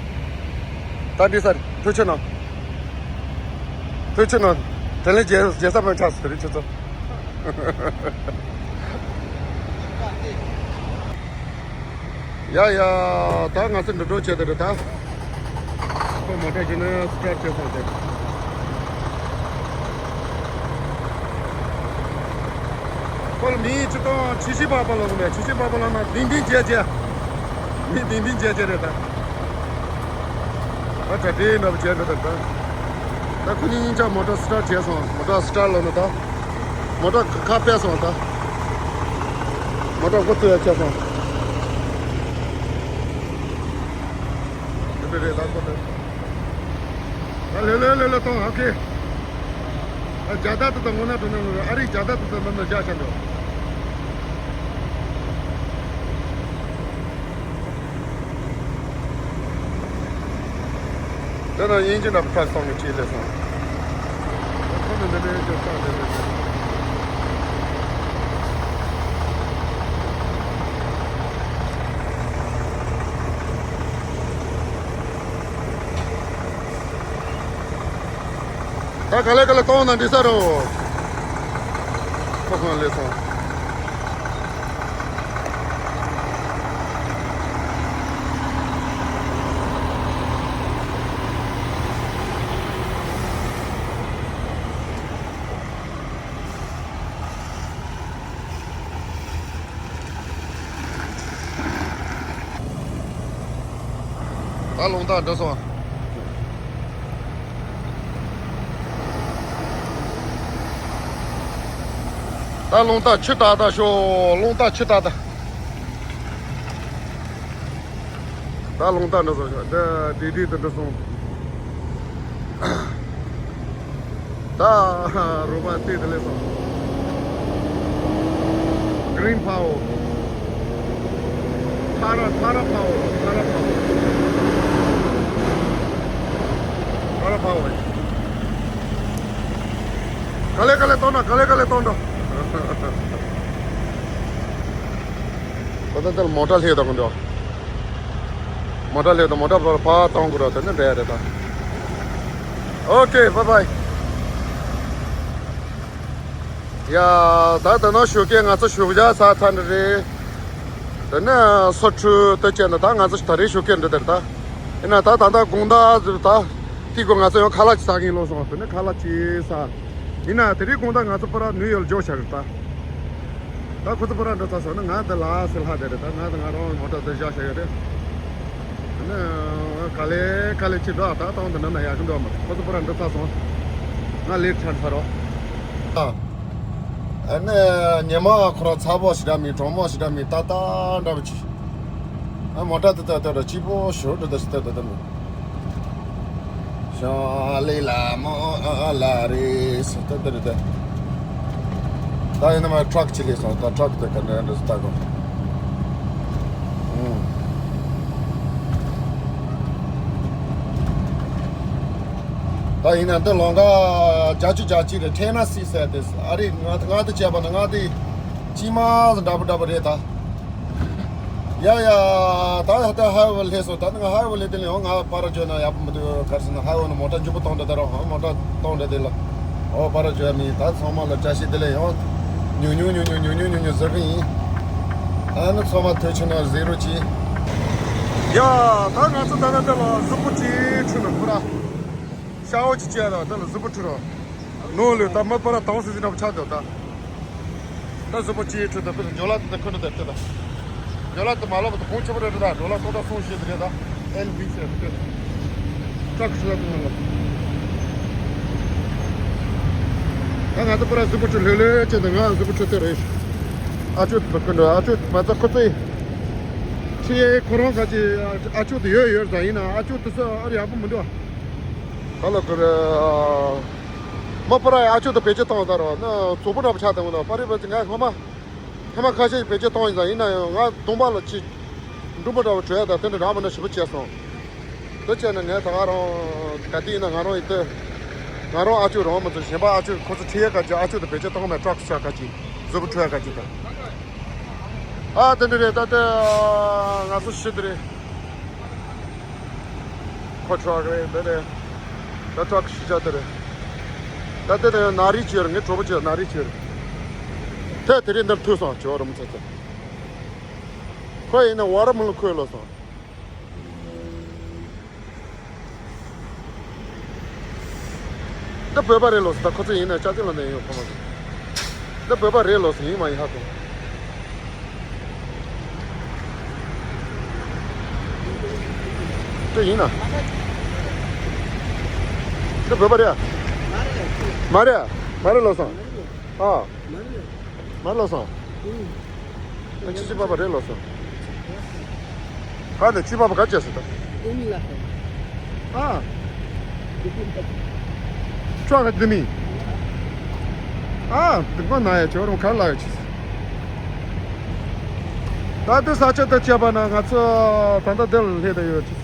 ད་འགྲིག་ས་རེད། ཐུགས་ཆེ་གནང་། ཐུགས་ཆེ་གནང་། དྲིན་ལན་འཇལ་འཇལ་ས་མི་ཆགས་སོང་། དེ་རིང་ཁྱེད་ཚོ། ཡ་ཡ། ད་ང་ཚོ་འགྲོ་འགྲོ་བྱས་དེ་རེད་ད། ཁོ་མོ་ཊ་ཞིག་ནི་སི་ཊར་བྱས་སོང་སྟེ། ཁོ་ལ་མི་ཆིག་སྟོང་ཁྲི་བཞི་བར་པ་ལོག་མེད། ཁྲི་བཞི་བར་པ་ལོག་ན་ལྡིང་ལྡིང་བྱས་བྱས། མི་ལྡིང་ལྡིང་བྱས་བྱས་རེད་ད། ཨ། གྲ་སྒྲིག་འདྲ་པོ་བྱས་འདུག་ད། ད་ཁོ་གཉིས་གཉིས་ཆ་མོ་ཊ་སི་ཊར་བྱས་སོང་། མོ་ཊ་སི་ཊར་ལོག་ན་ད། མོ་ཊ་ཁ་ཕྱེ་སོང་ད། མོ་ཊ་མགོ་ཚོས་ཡ་ཆགས་སོང་། དེ་འདྲ་རེད་ལ་ཁོ་ད། ད་ལེ་ལེ་ལེ་ལེ་གཏོང་། ཨོ་ཁེ། ཨ། རྒྱ་དར་དེ་ད་ངོ་ན་འགྲོ་ན། ཨ་རིའི་རྒྱ་དར་དེ་ད་ནམ་ན་བཞག་བཞག་འགྲོ། དེ་ན་དབྱིན་ཇི་འདྲ་པོ་ཁ་སང་གི་ཁྲིད་སླེབས་སོང་། ཁོ་ནི་འདི་འདྲའི་སྐྱོ་སྐྱོ་འདི་འདྲ། ད་ག་ལེ་ག་ལེ་གཏོང་ན་འགྲིག་ས་རེད། ཁོ་ཁོ་ན་སླེབས་སོང་། ད་རླུང་རྟ་འགྲོ་སོང་། ད་རླུང་རྟ་ཆུ་ཏག་ཏག་ཤོག་རླུང་རྟ་ཆུ་ཏག་ཏག་ད་རླུང་རྟ་འགྲོ་སོང་། ད་བདེ་བདེ་དུ་འགྲོ་སོང་། ད་རོ་པ་སྟེ་དེ་ལས་སོང་། Green Power། Tara Tara Power། Tara Power། Tara Power། ག་ལེ་ག་ལེ་གཏོང་ན། ག་ལེ་ག་ལེ་གཏོང་ན། ད་ལྟ་མོ་ཊ་སླེབས་དང་འདུག་མོ་ཊ་སླེབས་དང་། མོ་ཊ་ཕར་ཕར་གཏོང་དགོས་ར། དེ་ནི་འདྲ་རེད་ད། ཨོ་ཁེ། བཱའི་བཱའི། ཡ། ད་ད་ནང་ཞོགས་ཀས་ང་ཚོ་ཞོགས་ཇ་ཟ་ཚར་འདི་རེད། དེ་ནས་སོ་ཁྲུ་དེ་བྱས་ན་ད་ང་ཚོ་ད་རེས་ཞོགས་ཀས་འདི་དེར་ད། ཡིན་ན་ད་ད་ད་དགོང་དག་ཟིག་ད། དེ་གོ་ང་ཚོ་ཡང་ཁ་ལག་ཅིག་ཟ་གིན་ལོག་སོང་། དེ་ནས་ཁ་ལག་ཅིག་ཟ། ཡིན་ན་དེ་རིང་དགོང་དག་ང་ཚོ་པར་ནིའུ་ཡོག་ལ་འབྱོར་བཞག་རེད་ད། ད་ཁོ་ཚོ་པར་འགྲོ་ཚར་སོང་ན་ང་འདི་ལ་སེ་ལྷག་བསྡད་རེད་ད། ང་དང་ང་རང་མོ་ཊ་འདི་བཞག་བཞག་ཡོད་རེད། དེ་ནས་ག་ལེ་ག་ལེ་ཅིག་འགྲོ་ཨ། ད་ཏང་འདི་ནང་ན་ཡག་གི་འགྲོ་མ་རེད། ཁོ་ཚོ་པར་འགྲོ་ཚར་སོང་། ང་ལེ་ཊི་ཆགས་ཚར་རོ། ཨ། ཨ་ནི་ཉི་མ་ཁོ་རང་ཚ་པོ་ཞིག་འདྲ་མིན། གྲང་མོ་ཞིག་འདྲ་མིན། ཏག་ཏག་འདྲ་པོ་ཅིག་ཨ། མོ་ཊ་དེ་ལྟ་ལྟ་ར་སྐྱིད་པོ་ཞོར་དུ་ད་ཞིག་ལྟ་ལྟ་ལྟ་མོ། ཤོ་ལེ་ལ་མོ་ཨ་ལ་རེ་སི་ལྟ་ལྟ་ལྟ། ད་ཡིན་ན་མ་ཊྲག་ཅིག་སླེབས་སོང་། ད་ཊྲག་དེ་ག་འདྲ་འདྲ་ཟེར་ལྟ་དགོས། ཨུམ། ད་ཡིན་ན་འདི་ལམ་ཁ་བརྒྱད་ཅུ་གྱ་གཅིག་རེད། ཊེན་ནེ་སི་ཟེར་དེ། ཨ་རི་ང་ང་དང་བྱས་པ་ན་ང་དེ་དཀྱིལ་མ་འདྲ་པོ་འདྲ་པོ་རེད་ད། ཡ་ཡ། ད་ད་ཧའི་ཝེ་སླེབས་སོང་། ད་ང་ཧའི་ཝེ་སླེབས་དེ་ལ་ཡང་ང་པར་བརྗོད་ན་ཡག་པོ་མི་འདུག་ག་རེ་ཟེར་ན་ཧའི་ཝེ་ནི་མོ་ཊ་མགྱོགས་པོ་གཏོང་འདྲ་ད་རུང་མོ་ཊ་གཏོང་འདྲ་དེ་ལ། ཨོ་པར་བརྗོད་མི་ད་ཚང་མ་ལ་བཀྲ་ཤིས་བདེ་ལེགས། ཡང་ཉུང་ཉུང་ཟེར་གི་ཡིན། ཨ་ནི་ཚང་མ་ཐུགས་ཆུང་ན་གཟིགས་རོགས་གྱིས། ཡ། ད་ང་ཚོ་ད་ལྟ་འདི་ལ་གཟུགས་པོ་ཅིག་འཁྲུད་ནས་ཁོ་ར་ཤ་བོ་ཅིག་བྱས་ད་འདི་ལ་གཟུགས་པོ་འཁྲུད་རོགས། ནོར་ལུས་ད་མི་པར་དྭངས་སིང་སིང་འདྲ་པོ་ཆགས་འདུག་ད། ད་གཟུགས་པོ་ཅིག་འཁྲུད་ད་དཔེ་ཇོ་ལ་དེ་ད་ཁོ་ན་དེ་ལྟ་ད། ཇོ་ལ་དེ་མ་ལབ་ད་ཁོང་ཆེ་པོ་རེད་ད། ཇོ་ལ་ཏོག་ཏོག་སོང་ཤེས་དེ་རེད་ད། ཨེལ་བི་ཟེར་དེ་ད། ཊྲག་ཤི་ལ་དེ་མ་ལབ། ད་ང་ཚོ་པར་གཟུགས་པོ་འཁྲུད་ལྷོད་ལྷོད་བྱས་ད་ང་གཟུགས་པོ་འཁྲུད་དེ་རེད། ཨ་ཅོ་དེ་ད་ཀུན་འགྲོ་ཨ་ཅོ་མ་ཚ་ཁོ་ཚོས། ཁྲི་ཡེ་ཁོ་རང་ག་ཅི་ཨ་ཅོ་དེ་ཡོད་ཡོད་ད་ཡིན་ན་ཨ་ཅོ་དེ་ཚོ་ཨ་རི་ཡག་པོ་མི་འདུག་ད་ལ་ཁོ་ར། མ་པ་ར་ཨ་ཅོ་དེ་བེད་སྤྱོད་བཏང་ད་རོ་ན་ཚོགས་པ་འདྲ་པོ་ཆགས་དང་ད་པ་རི་པ་ཅི་ང་ངོ་མ། ཐ་མ་ཁ་ཤས་ཀྱིས་བེད་སྤྱོད་བཏང་ཡིན་ཙང་ཡིན་ན་ཡང་ང་གདོང་པ་ལ་ཅི། འབྲུ་མོ་འདྲ་བོ་བྲོས་ཡ་ད་དེ་འདྲ་རང་མ་ན་ཞིབ་པོ་བྱས་སོང་། དེ་བྱས་ན་ངས་ད་ག་རང་ག་དུས་ཡིན་ན་ང་རང་ཡིན་ཏེ། ང་རང་ཨ་ཅོ་རང་མ་ཚོ་གཞན་པ་ཨ་ཅོ་ཁོ་ཚོ་ཁྲི་ཡེ་ག་ཅི་ཨ་ཅོ་དེ་བེད་སྤྱོད་བཏང་མེད་ཊྲག་ཤ་ག་ཅི་གཟུགས་པོ་འཁྲུད་ཡ་ག་ཅི་ད། ཨ་དེ་འདྲ་རེད་ད་དེ། ང་ཚོ་ཤི་དེ་རེད། ཁོ་ཆོག་རེད་འདི་རེད། ད་ཊྲག་ཤི་ཆ་དེ་རེད། ད་དེ་དེ་ན་རི་ཆེར་ངའི་གྲོགས་པོ་ཆེར་ན་རི་ཆེར། དེ་དེ་རིང་འདིར་ཐུག་སོང་ཇོ་རུམ་ཚ་ཚ། ཁོ་ཡིན་ན་ཝ་ར་མི་ལོང་ཁོས་ལོ་སོང་། འདི་བོད་པ་རེད་ལོ་སོང་། ད་ཁོ་ཚོ་ཡིན་ན་ཅ་ཅི་ལ་འདི་ཡོད་ཁོ་མ་སོང་། འདི་བོད་པ་རེད་ལོ་སོང་། ཡིན་མ་ཡིན་ཧ་གོ། དེ་ཡིན་ན། འདི་བོད་པ་རེད། མ་རེད། མ་རེད་ལོ་སོང་། ཨ། མ་རེད་ལོ་སོང་། ཨ་ཁྱི་ཁྱི་པ་པ་རེད་ལོ་སོང་། ཧ་ནས་ཁྱི་པ་པ་ག་བྱས་སོང་ད། ཨ། ཅོག་ག་དེ་མིན། ཨ། དེ་པ་ན་ཡ་ཅོག་རུང་ག་ལ་ཡོད་ཅི། ད་དེ་ས་ཆ་དེ་བྱས་པ་ན་ང་ཚོ་ད་ལྟ་དེ་ལ་སླེབས་ད་ཡོད་ཅི།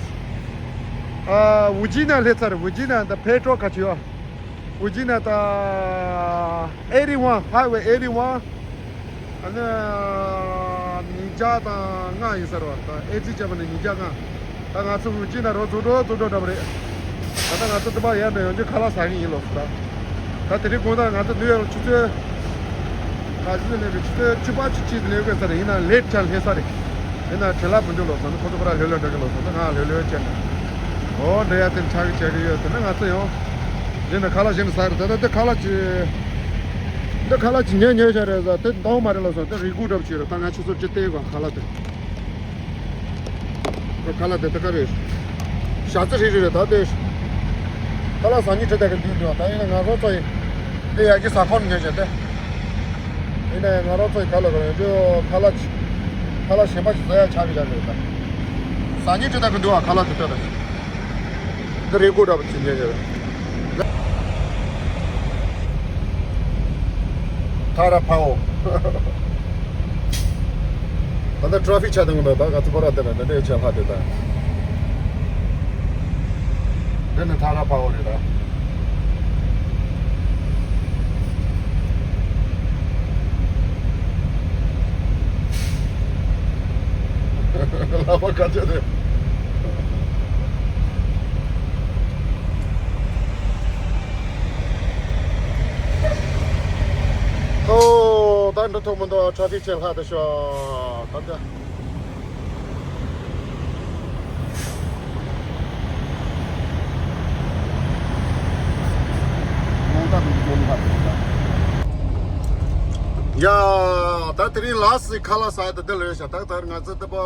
ཨ། ཝི་ཇི་ན་སླེབས་ཚར། ཝི་ཇི་ན་ད་ཕེ་ཊོ་ག་ཅི་ཡོད། ཝི་ཇི་ན་ད་ཨེ་ཊི་ཝན། ཧའི་ཝེ་ཨེ་ཊི་ཝན། ཨ་ནི་ཉིས་བརྒྱ་དང་ལྔ་ཡིན་ས་རེད་བ། ད་ཨེ་ཊི་བརྒྱབ་པ་ནི་ཉིས་བརྒྱ་ལྔ། ད་ང་ཚོ་ཝི་ཇི་ན་རོ་རྫོགས་འགྲོ་རྫོགས་འགྲོ་འདྲ་པོ་རེད། ད་ལྟ་ང་ཚོ་དེ་པ་ཡར་འགྲོ་ཡོང་རྒྱུ་ཁ་ལག་ཟ་གི་ཡིན་ལོ་ད། ད་དེ་རིང་དགོང་དག་ང་ཚོ་ནིའུ་ཡོག་ཆུ་ཚོད། ཁ་ཤས་ལས་ཀྱི་ཆུ་ཚོད་བཅུ་པ་བཅུ་གཅིག་ལས་ཀྱི་ས་རེད། ཡིན་ན་ལེ་ཊི་ཆ་ལྷེ་ས་རེད། ཡིན་ན་བྲེལ་བ་མི་འདུག་ལོ་སོང་ན་ཁོ་ཚོ་ཁོ་ར་ལྷོད་ལྷོད་འགྲོ་གི་ལོ་སོང་ན་ང་ལྷོད་ལྷོད་བྱས་ནས། འོ་འདྲ་ཡ་དེ་ཆགས་ཀྱི་བྱས་ཀྱི་ཡོད་ཟེར་ན་ང་ཚོ་ཡང་། གཞན་ན་ཁ་ལག་གཞན་ན་ཟ་རེད། ད་ལྟ་དེ་ཁ་ལག་ཅི། འདི་ཁ་ལག་ཅི་ཉོས་ཉོས་བྱས་རེད་ཟ། དེ་འདང་མ་རེད་ལོ་སོང་། དེ་རིལ་བུ་འདྲ་པོ་ཅིག་རེད། ད་ང་ཆུ་ཚོད་བཅུ་སྟེང་གོ་ཁ་ལག་དེ། ཁ་ལག་དེ་ད་ག་རེད། ཞག་རྩི་རིལ་རིལ་རེད་ད་དེ། ཁ་ལག་ཟ་སྙིང་བྲི་བསྡད་ཀྱི་འདུག་འདུག་ད་ཡིན་ན་ང་རང་ཚོ་ཡིན། དེ་ཡ་གི་ཟ་ཁང་ནས་ཉོས་བྱས་དེ། ཡིན་ན་ཡང་ང་རང་ཚོ་ཡི་ཁ་ལག་གི་ཡོད་དུས་ཁ་ལག་ཅིག་ཁ་ལག་གཞན་པ་ཞིག་ཟ་ཡ་ཆགས་ཀྱི་ཆགས་ཀྱི་རེད་ད། ཟ་སྙིང་བྲི་བསྡད་ཀྱི་འདུག་ཨ། ཁ་ལག་དེ་ལྟ་ད། འདི་རིལ་བུ་འདྲ་པོ་ཅིག་ཉོས་ཡོད། ཐ་ར་ཕའོ། ད་ལྟ་ཊྲ་ཕིག་ཆགས་བསྡད་ཀྱི་འདུག་ད་ང་ཚོ་ཁོ་ར་དེ་ལ་འདི་འདྲའི་ཆེད་ལྷག་དེ་ད། འདི་ནི་ཐ་ར་ཕའོ་རེད་ད། ལག་པ་ཁ་ཆད་དེ། ཨོ། ད་འགྲོ་ཐུབ་མི་འདུག་ཊྲ་ཕིག་ཆེད་ལྷག་དེ་ཤོག་ད་ལྟ། ཡ། ད་དེ་རིང་ལ་སི་ཁ་ལག་ཟ་ཡ་དེ་འདི་ལོས་ཤག་ད་ད་ང་ཚོ་ད་པ་ལ་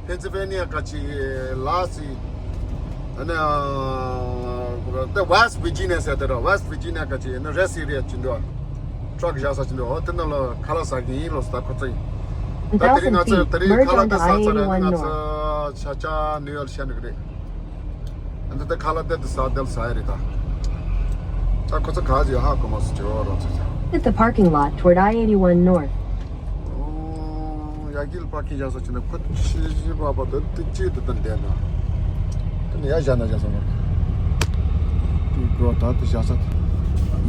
ཕེན་སི་ཕེ་ནི་ཡ་ག་ཅི་ལ་སི། ཨ་ནི་ད་ཝེ་སི་ཊི་ཝི་ཇི་ནི་ཡ་ཟེར་དེ་ར། ཝེ་སི་ཊི་ཝི་ཇི་ནི་ཡ་ག་ཅི་ནི་རེ་སི་ཨེ་རི་ཡ་ཅིག་འདུག་ཊྲག་བཞག་ས་ཅིག་འདུག་འོ་དེ་ནང་ལ་ཁ་ལག་ཟ་གི་ཡིན་ལོ་ཟ་ད་ཁོ་ཚོ་ཡིན། ད་དེ་རིང་ང་ཚོ་དེ་རིང་ཁ་ལག་དེ་ཟ་ཚར་ར་ང་ཚོ་ཆ་ཆ་ནིའུ་ཡོག་ལ་ཤར་འགྲོ་གི་རེད། ཨ་ནི་ད་ཁ་ལག་དེ་དེ་ཟ་དེ་ལ་ཟ་ཡ་རེད་ད། ད་ཁོ་ཚོ་ག་ཟེ་ཧ་གོ་མ་སོང་ཇོ་རང་ཚོ་ཚོ། At the parking lot toward I eighty-one North. ཡ་གིལ་པར་ཀིང་བཞག་ས་ཅི་ན་ཁོ་ཆི་ཆི་པ་པ་དུ་དུ་ཅི་དུ་དུ་འདན་ན། དུ་ནི་ཡ་བཞག་ན་བཞག་ས་མ། དུ་གོ་ད་དུ་བཞག་ས།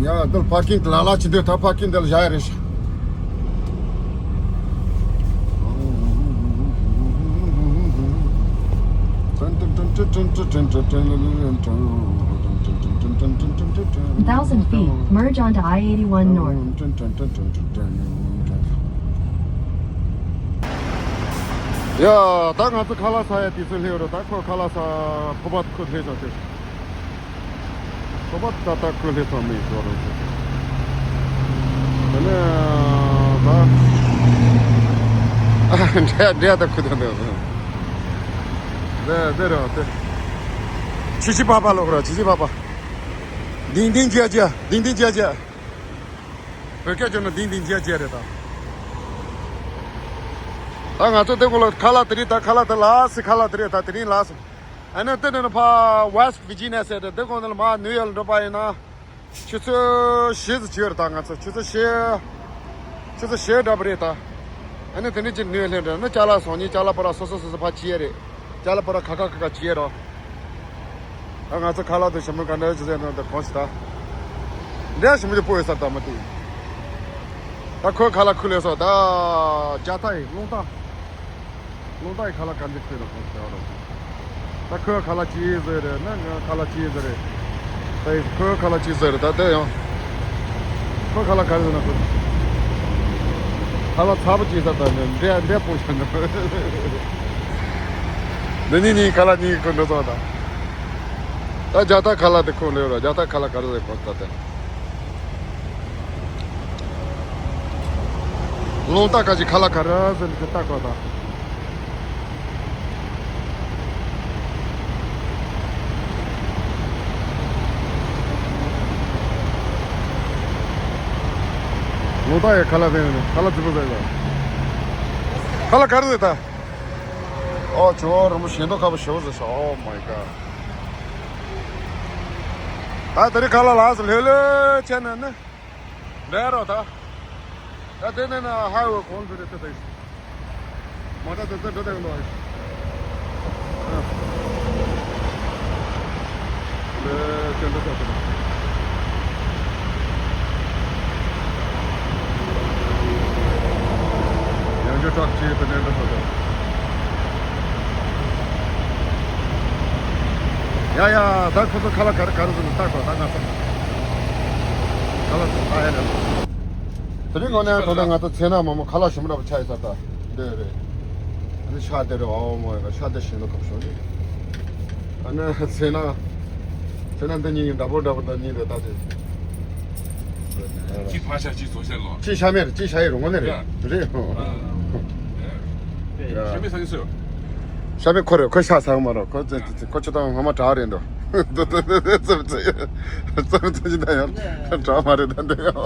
ཡ་དུ་པར་ཀིང་ལ་ལ་ཅི་འདུག་ད་པར་ཀིང་དུ་ལ་བཞག་ཡ་རེད་ཤག Thousand feet, merge onto I eighty-one North. ཡ། ད་ང་ཚོ་ཁ་ལག་ཟ་ཡ་དུས་ཚོད་སླེབས་རེད། ད་ཁོ་ཁ་ལག་ཟ་ཕོ་པ་ཁོ་སླེབས་ཤག་དེ། ཁོ་པ་ད་ད་ཁོ་སླེབས་ཚར་མེད་ཟེར་རོ་ཟེར། དེ་ནས་ད་འདྲ་འདྲ་ད་ཁོ་ད་འདྲ་ཟེར། དེ་དེ་རེད་དེ། ཆི་ཆི་པ་པ་ལོག་ར་ཆི་ཆི་པ་པ། ལྡིང་ལྡིང་རྒྱག་རྒྱག་ལྡིང་ལྡིང་རྒྱག་རྒྱག་བོད་སྐད་བརྗོད་ན་ལྡིང་ལྡིང་རྒྱག་རྒྱག་རེད་ད། ད་ང་ཚོ་དེ་གོ་ལ་ཁ་ལག་དེ་རིང་ད་ཁ་ལག་དེ་ལ་སི་ཁ་ལག་དེ་རེད་ད་དེ་རིང་ལ་སི། ཨ་ནི་དེ་ནས་ཕ་West Virginia ཟེར་ཏེ་དེ་གོང་ནས་མར་ནིའུ་ཡོག་ལ་འགྲོ་པ་ཡིན་ན། ཆུ་ཚོད་བཞི་ཙམ་བྱས་རེད་ད་ང་ཚོ་ཆུ་ཚོད་བཞི། ཆུ་ཚོད་བཞི་འདྲ་པོ་རེད་ད། ཨ་ནི་དེ་ནས་ཅིག་ནིའུ་ཡོག་སླེབས་འདྲ་ནི་ཅ་ལག་སོང་ཉིན་ཅ་ལག་པོ་ར་སོ་སོ་སོ་སོ་ཕ་བྱས་རེད། ཅ་ལག་པོ་ར་ཁ་ཁ་ཁ་ཁ་བྱས་རོ། ད་ང་ཚོ་ཁ་ལག་དུ་ཞིམ་པོ་ག་འདྲ་ཅི་ཟེར་ནོ་དེ་གོང་ཞིག་ད། འདྲ་ཞིམ་པོ་ཅིག་སྤོ་ཡོད་ས་ད་མ་དེ། ད་ཁོའི་ཁ་ལག་ཁུ་ལས་སོ་ད། རྒྱ་ཐག་ཡིན་རླུང་རྟ། རླུང་རྟ་ཡི་ཁ་ལག་ག་འདྲ་ཁུལ་ལ་གོ་ཟེར་བ་རོ། ད་ཁོའི་ཁ་ལག་ཅི་ཟེར་རེད་ན་ང་ཁ་ལག་ཅི་ཟེར་རེད། ད་ཡིན་ཁོའི་ཁ་ལག་ཅི་ཟེར་རེད་ད་དེ་ཡང་། ཁོའི་ཁ་ལག་ག་རེ་ཟེར་ན་ཁོ། ཁ་ལག་ཚ་པོ་ཅི་ཟེར་ད་ནི་འདྲེ་འདྲེ་སྤོ་ཤ་ནི། འདི་ནི་ནི་ཁ་ལག་ནི་ཁོ་འགྲོ་ཚོགས་ད། ད་རྒྱ་སྟག་ཁ་ལག་དེ་ཁོ་ལེ་རོ་རྒྱ་སྟག་ཁ་ལག་ག་རེ་ཟེར་ཁོ་ད་དེ། རླུང་རྟ་ཁ་ཅིག་ཁ་ལག་ག་རེ་ཟེར་ནས་ལྟ་དགོས་དང་། རླུང་རྟ་ཡི་ཁ་ལག་ཟེར་ནས་ཁ་ལག་རྫིག་པོ་ཟེར་ཡོད། ཁ་ལག་ག་རེ་ཟེར་ད། ཨོ་ཇོ་རིན་པོ་ཆེ་མདོག་ཁ་པོ་ཞེ་པོ་ཟེར་ཤག Oh my god། ད་དེ་རིང་ཁ་ལག་ལགས་སུ་ལྷོད་ལྷོད་བྱས་ནས་ནི། འགྲོ་ཡ་རོ་ད། ད་དེ་ནས་ན་ཧའེ་ཝེ་གོང་དུ་རེད་དེ་དེ། མོ་ཊ་དེ་ཚོ་འགྲོ་དེ་ག་འདུག་ཨ། ལེ་ཅན་འགྲོ་ཐོག་དེ། ཡང་ཅོ་ཊག་ཅིག་དེ་ནས་འགྲོ་ཐོག་དེ། ཡ་ཡ་ད་ཁོ་ཚོ་ཁ་ལག་ག་རེ་ག་རེ་ཟེར་ནས་ལྟ་དགོས་ད་ང་ཚོ། ཁ་ལག་ཚོ་ལྟ་ཡ་རེད། དེ་རིང་ངོ་ནས་ད་ལྟ་ང་ཚོ་ཚེ་ན་མ་མོ་ཁ་ལག་ཞིམ་པོ་འདྲ་པོ་ཆགས་ཡོད་ས་ད་འདི་རེད། ཨ་ནི་ཤ་དེ་རེད་ཨོ་མོ་ཡ་ཤ་དེ་ཞིམ་པོ་ཁབ་ཤོག་ནི། ཨ་ནི་ཚེ་ན། ཚེ་ན་འདི་གཉིས་འདྲ་པོ་འདྲ་པོ་འདི་གཉིས་རེད་ད་དེ། གཅིག་ཕ་ཤ་གཅིག་བཟོ་ཤ་ལོ། གཅིག་ཤ་མེད་རེད་གཅིག་ཤ་ཡི་རུ་ངོ་ནས་རེད་ཡ། རེད། ཨ། ཡ། ཤ་མེད་ས་གནས་སུ། ཤ་མེད་ཁོ་རེད་ཁོ་ཤ་ཟ་གི་མ་རེད་ཁོ་ཙི་ཙི་ཁོ་ཆུ་དང་ངོ་མ་དྲག་རེད་འདུག་ཙི་ཙི་ཙི་ཙི་ཙི་ཙི་ད་ཡང་དྲག་མ་རེད་ད་འདི་ཡང་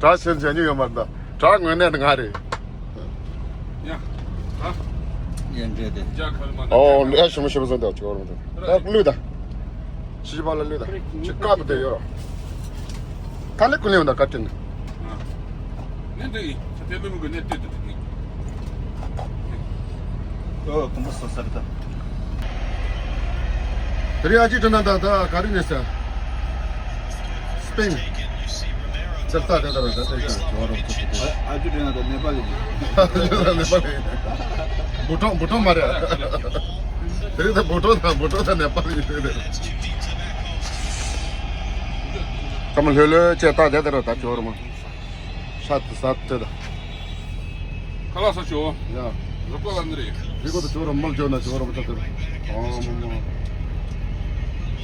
དྲག་ཤེས་བྱ་མྱོང་ཡོད་མ་རེད་ད་དྲག་དངོས་གནས་ང་རེད། ཡ། ཨ། ཡན་འདྲེ་དེ། ཨོ་ཨེ་ཞིམ་པོ་ཞིམ་པོ་བཟོ་འདུག་ཅོག་རུ་འདུག་ད་བླུགས་ད། ཕྱི་པ་ལ་ལུས་དང་ཕྱི་ཀ་བུ་དེ་ཡོད་རོ། ད་ལེ་ཀུ་ལེ་འོང་ད་ཀ་ཏི་ནི། ནི་འདི་ཡིན་ཚ་ཐེ་མི་མི་གི་ནི་ཏི་ཏི་ཏི་ནི། ཨོ་ཀུམ་པ་སོ་སར་ད། དེ་རིང་ཨ་ཅི་དྲི་ན་ད་ད་ག་རི་ནས་ས། སྤེན། ཙག་ཙག་དེ་ད་ར་ད་ད་ད་ད་ར་ཨ་ཅི་དྲི་ན་ད་ནེ་པ་ལི་ནི། ནེ་པ་ལི། བུ་ཀྲོང་བུ་ཀྲོང་མ་རེད། དེ་རིང་ད་བུ་ཀྲོང་དང་བུ་ཀྲོང་དང་ནེ་པ་ལི་ཡོད་རེད། ཀ་མ་ལྷོད་ལྷོད་བྱས་ད་བསྡད་དེ་ར་ད་ཇོ་རུ་མ། ཤ་དེ་ཟ་དེ་ད། ཁ་ལག་ཟ་ཆོག་ཡ། རོགས་པ་ལ་འདི་རེད། རི་གོ་ད་ཇོ་རུ་མ་ཇོ་ན་ཇོ་རུ་མ་ད་དེ་ར། ཨ་མ་མ།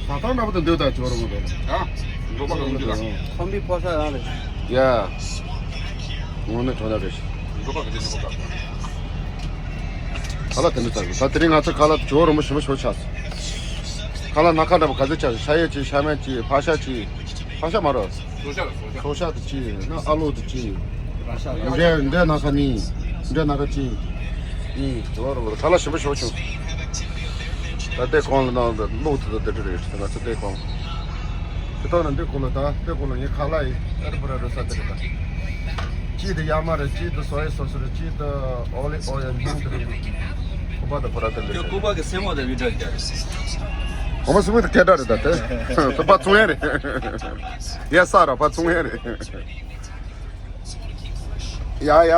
ཟ་ཐང་འདྲ་པོ་དེ་འདོད་ད་ཇོ་རུ་མ་དེ་ར། ཡ། རོགས་པ་ལ་འདི་ར། ཁོམ་པའི་ཕོ་ས་རང་རེད། ཡ། ངོ་ནས་གྲོ་ད་རེད། རོགས་པ་གི་དེ་ནི་ཁོ་ད། ཁ་ལག་དེ་འདྲ་ད་ད་དེ་རིང་ང་ཚོ་ཁ་ལག་ཇོ་རུ་མ་ཞིམ་པོ་ཞོ་ཆགས་སོང་། ཁ་ལག་སྣ་ཁ་འདྲ་པོ་ག་ཚོད་ཆགས་སོང་ཤ་ཡོད་ཅིག་ཤ་མེད་ཅིག་ཕག་ཤ་ཅིག་ཕག་ཤ་མ་རོ། སོ་ཤ་ལ་སོ་ཤ། སོ་ཤ་དེ་ཅིག་ན་ཨ་ལོ་དེ་ཅིག་འདྲེ་འདྲེ་སྣ་ཁ་གཉིས། འདྲེ་སྣ་ཁ་གཅིག་གཉིས་དེ་བ་རུ་བ་རུ་ཁ་ལག་ཞིམ་པོ་ཞོ་བྱུང་། ད་ལྟའི་གོང་ལ་ནང་དུ་གློག་དེ་དང་དེ་འདྲ་རེད་ང་ཚོ་ལྟའི་གོང་། ཏོ་ན་འདི་ཀོ་ལོ་ད་འདི་ཀོ་ལོ་ངའི་ཁ་ལག་ཡིན། ཨ་རི་པུ་ར་རོ་ས་དེ་རེད་ད། གཅིག་དེ་ཡ་མ་རེད། གཅིག་དེ་སོ་ཡ་སོ་སི་རེད། གཅིག་དེ་ཨོ་ལི་ཨོ་ཡ་ཉུང་དེ་རེད། ཁོ་པ་དེ་ཁོ་ར་དེ་ལས། ཀོ་པ་གི་སེ་མོ་དང་བི་ཏྲ་གི་རེད། ཨོ་མ་སེ་མོ་དེ་སྐད་གྲགས་རེད་ད་དེ། དེ་པ་ཚོང་ཡ་རེད། ཡ་ས་ར་པ་ཚོང་ཡ་རེད། ཡ་ཡ།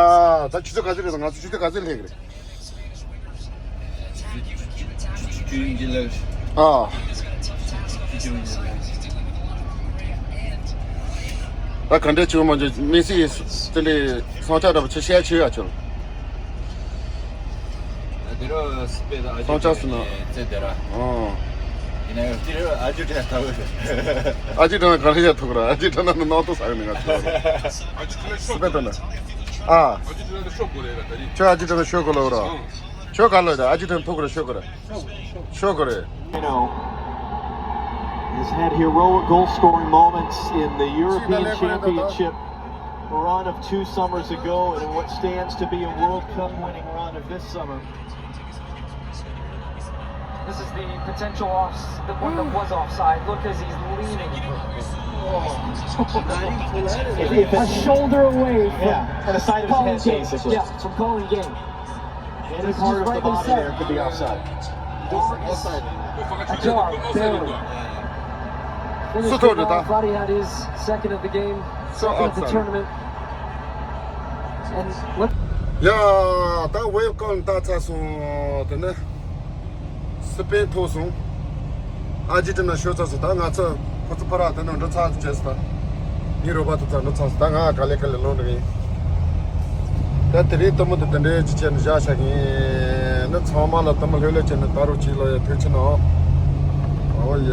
ད་ཆུ་ཚོད་ག་ཚོད་རེད། ད་ང་ཚོ་ཆུ་ཚོད་ག་ཚོད་སླེབས་ཀྱི་རེད། ཨ། ད་ག་འདྲས་བྱུང་མ་བྱུང་། མི་སི་དེ་འདྲའི་སྲུང་སྐྱོབ་འདྲ་པོ་ཆེ་བཤད་ཆེ་ཡ་ཆོལ། སྲུང་སྐྱོབ་སུ་ན། ཨ། ཨ་ཅི་དྲན་ག་རེ་བྱ་ཐུག་ར། ཨ་ཅི་དྲན་ན་ནང་དུ་ས་ནི་ང་ཆོ། སི་པེ་དོན་ན། ཨ། ཁྱོད་ཨ་ཅི་དྲན་ཤོད་དགོས་ལ་ར། ཁྱོད་ག་ལ་ཡོད། ཨ་ཅི་དྲན་ཐུག་ར་ཤོད་དགོས་ར། ཤོད་དགོས་རེད། You know, has had heroic goal scoring moments in the European Championship run of two summers ago and in what stands to be a World Cup winning run of this summer. This is the potential off, the one that was offside. Look as he's leaning. A shoulder away from Yeah, and a side of his calling head, game. Basically. Yeah, from calling game. Any part of the body there could be offside. Ajar, barely. Finished it well. Fadi had his second of the game, second of the tournament. And what? ཡ། ད་ཝེལ་ཀམ་ད་ཚར་སོང་། དེ་ནས་སི་པེན་ཐོག་སོང་། ཨར་ཇེན་ཊི་ན་ཤོར་ཚར་སོང་། ད་ང་ཚོ་ཁོ་ཚོ་ཕར་ར་དེ་ནས་འགྲོ་ཚར་བྱས་སོང་། ད་ངའི་རོགས་པ་དེ་ཚོ་འགྲོ་ཚར་སོང་། ད་ང་ག་ལེ་ག་ལེ་ལོག་འགྲོ་གི་ཡིན། ད་དེ་རིང་གཏུམ་མོ་དེ་དེ་འདྲའི་ཅིག་བྱས་ནས་བཞག་བཞག་གི་ཡིན། ནི་ཚང་མ་ལ་གཏུམ་མོ་ལྷོད་ལྷོད་བྱས་ནས་ད་རུང་གཅིག་ལོ་ཡ་ཐུགས་རྗེ་གནང་། ཨོ་ཡ།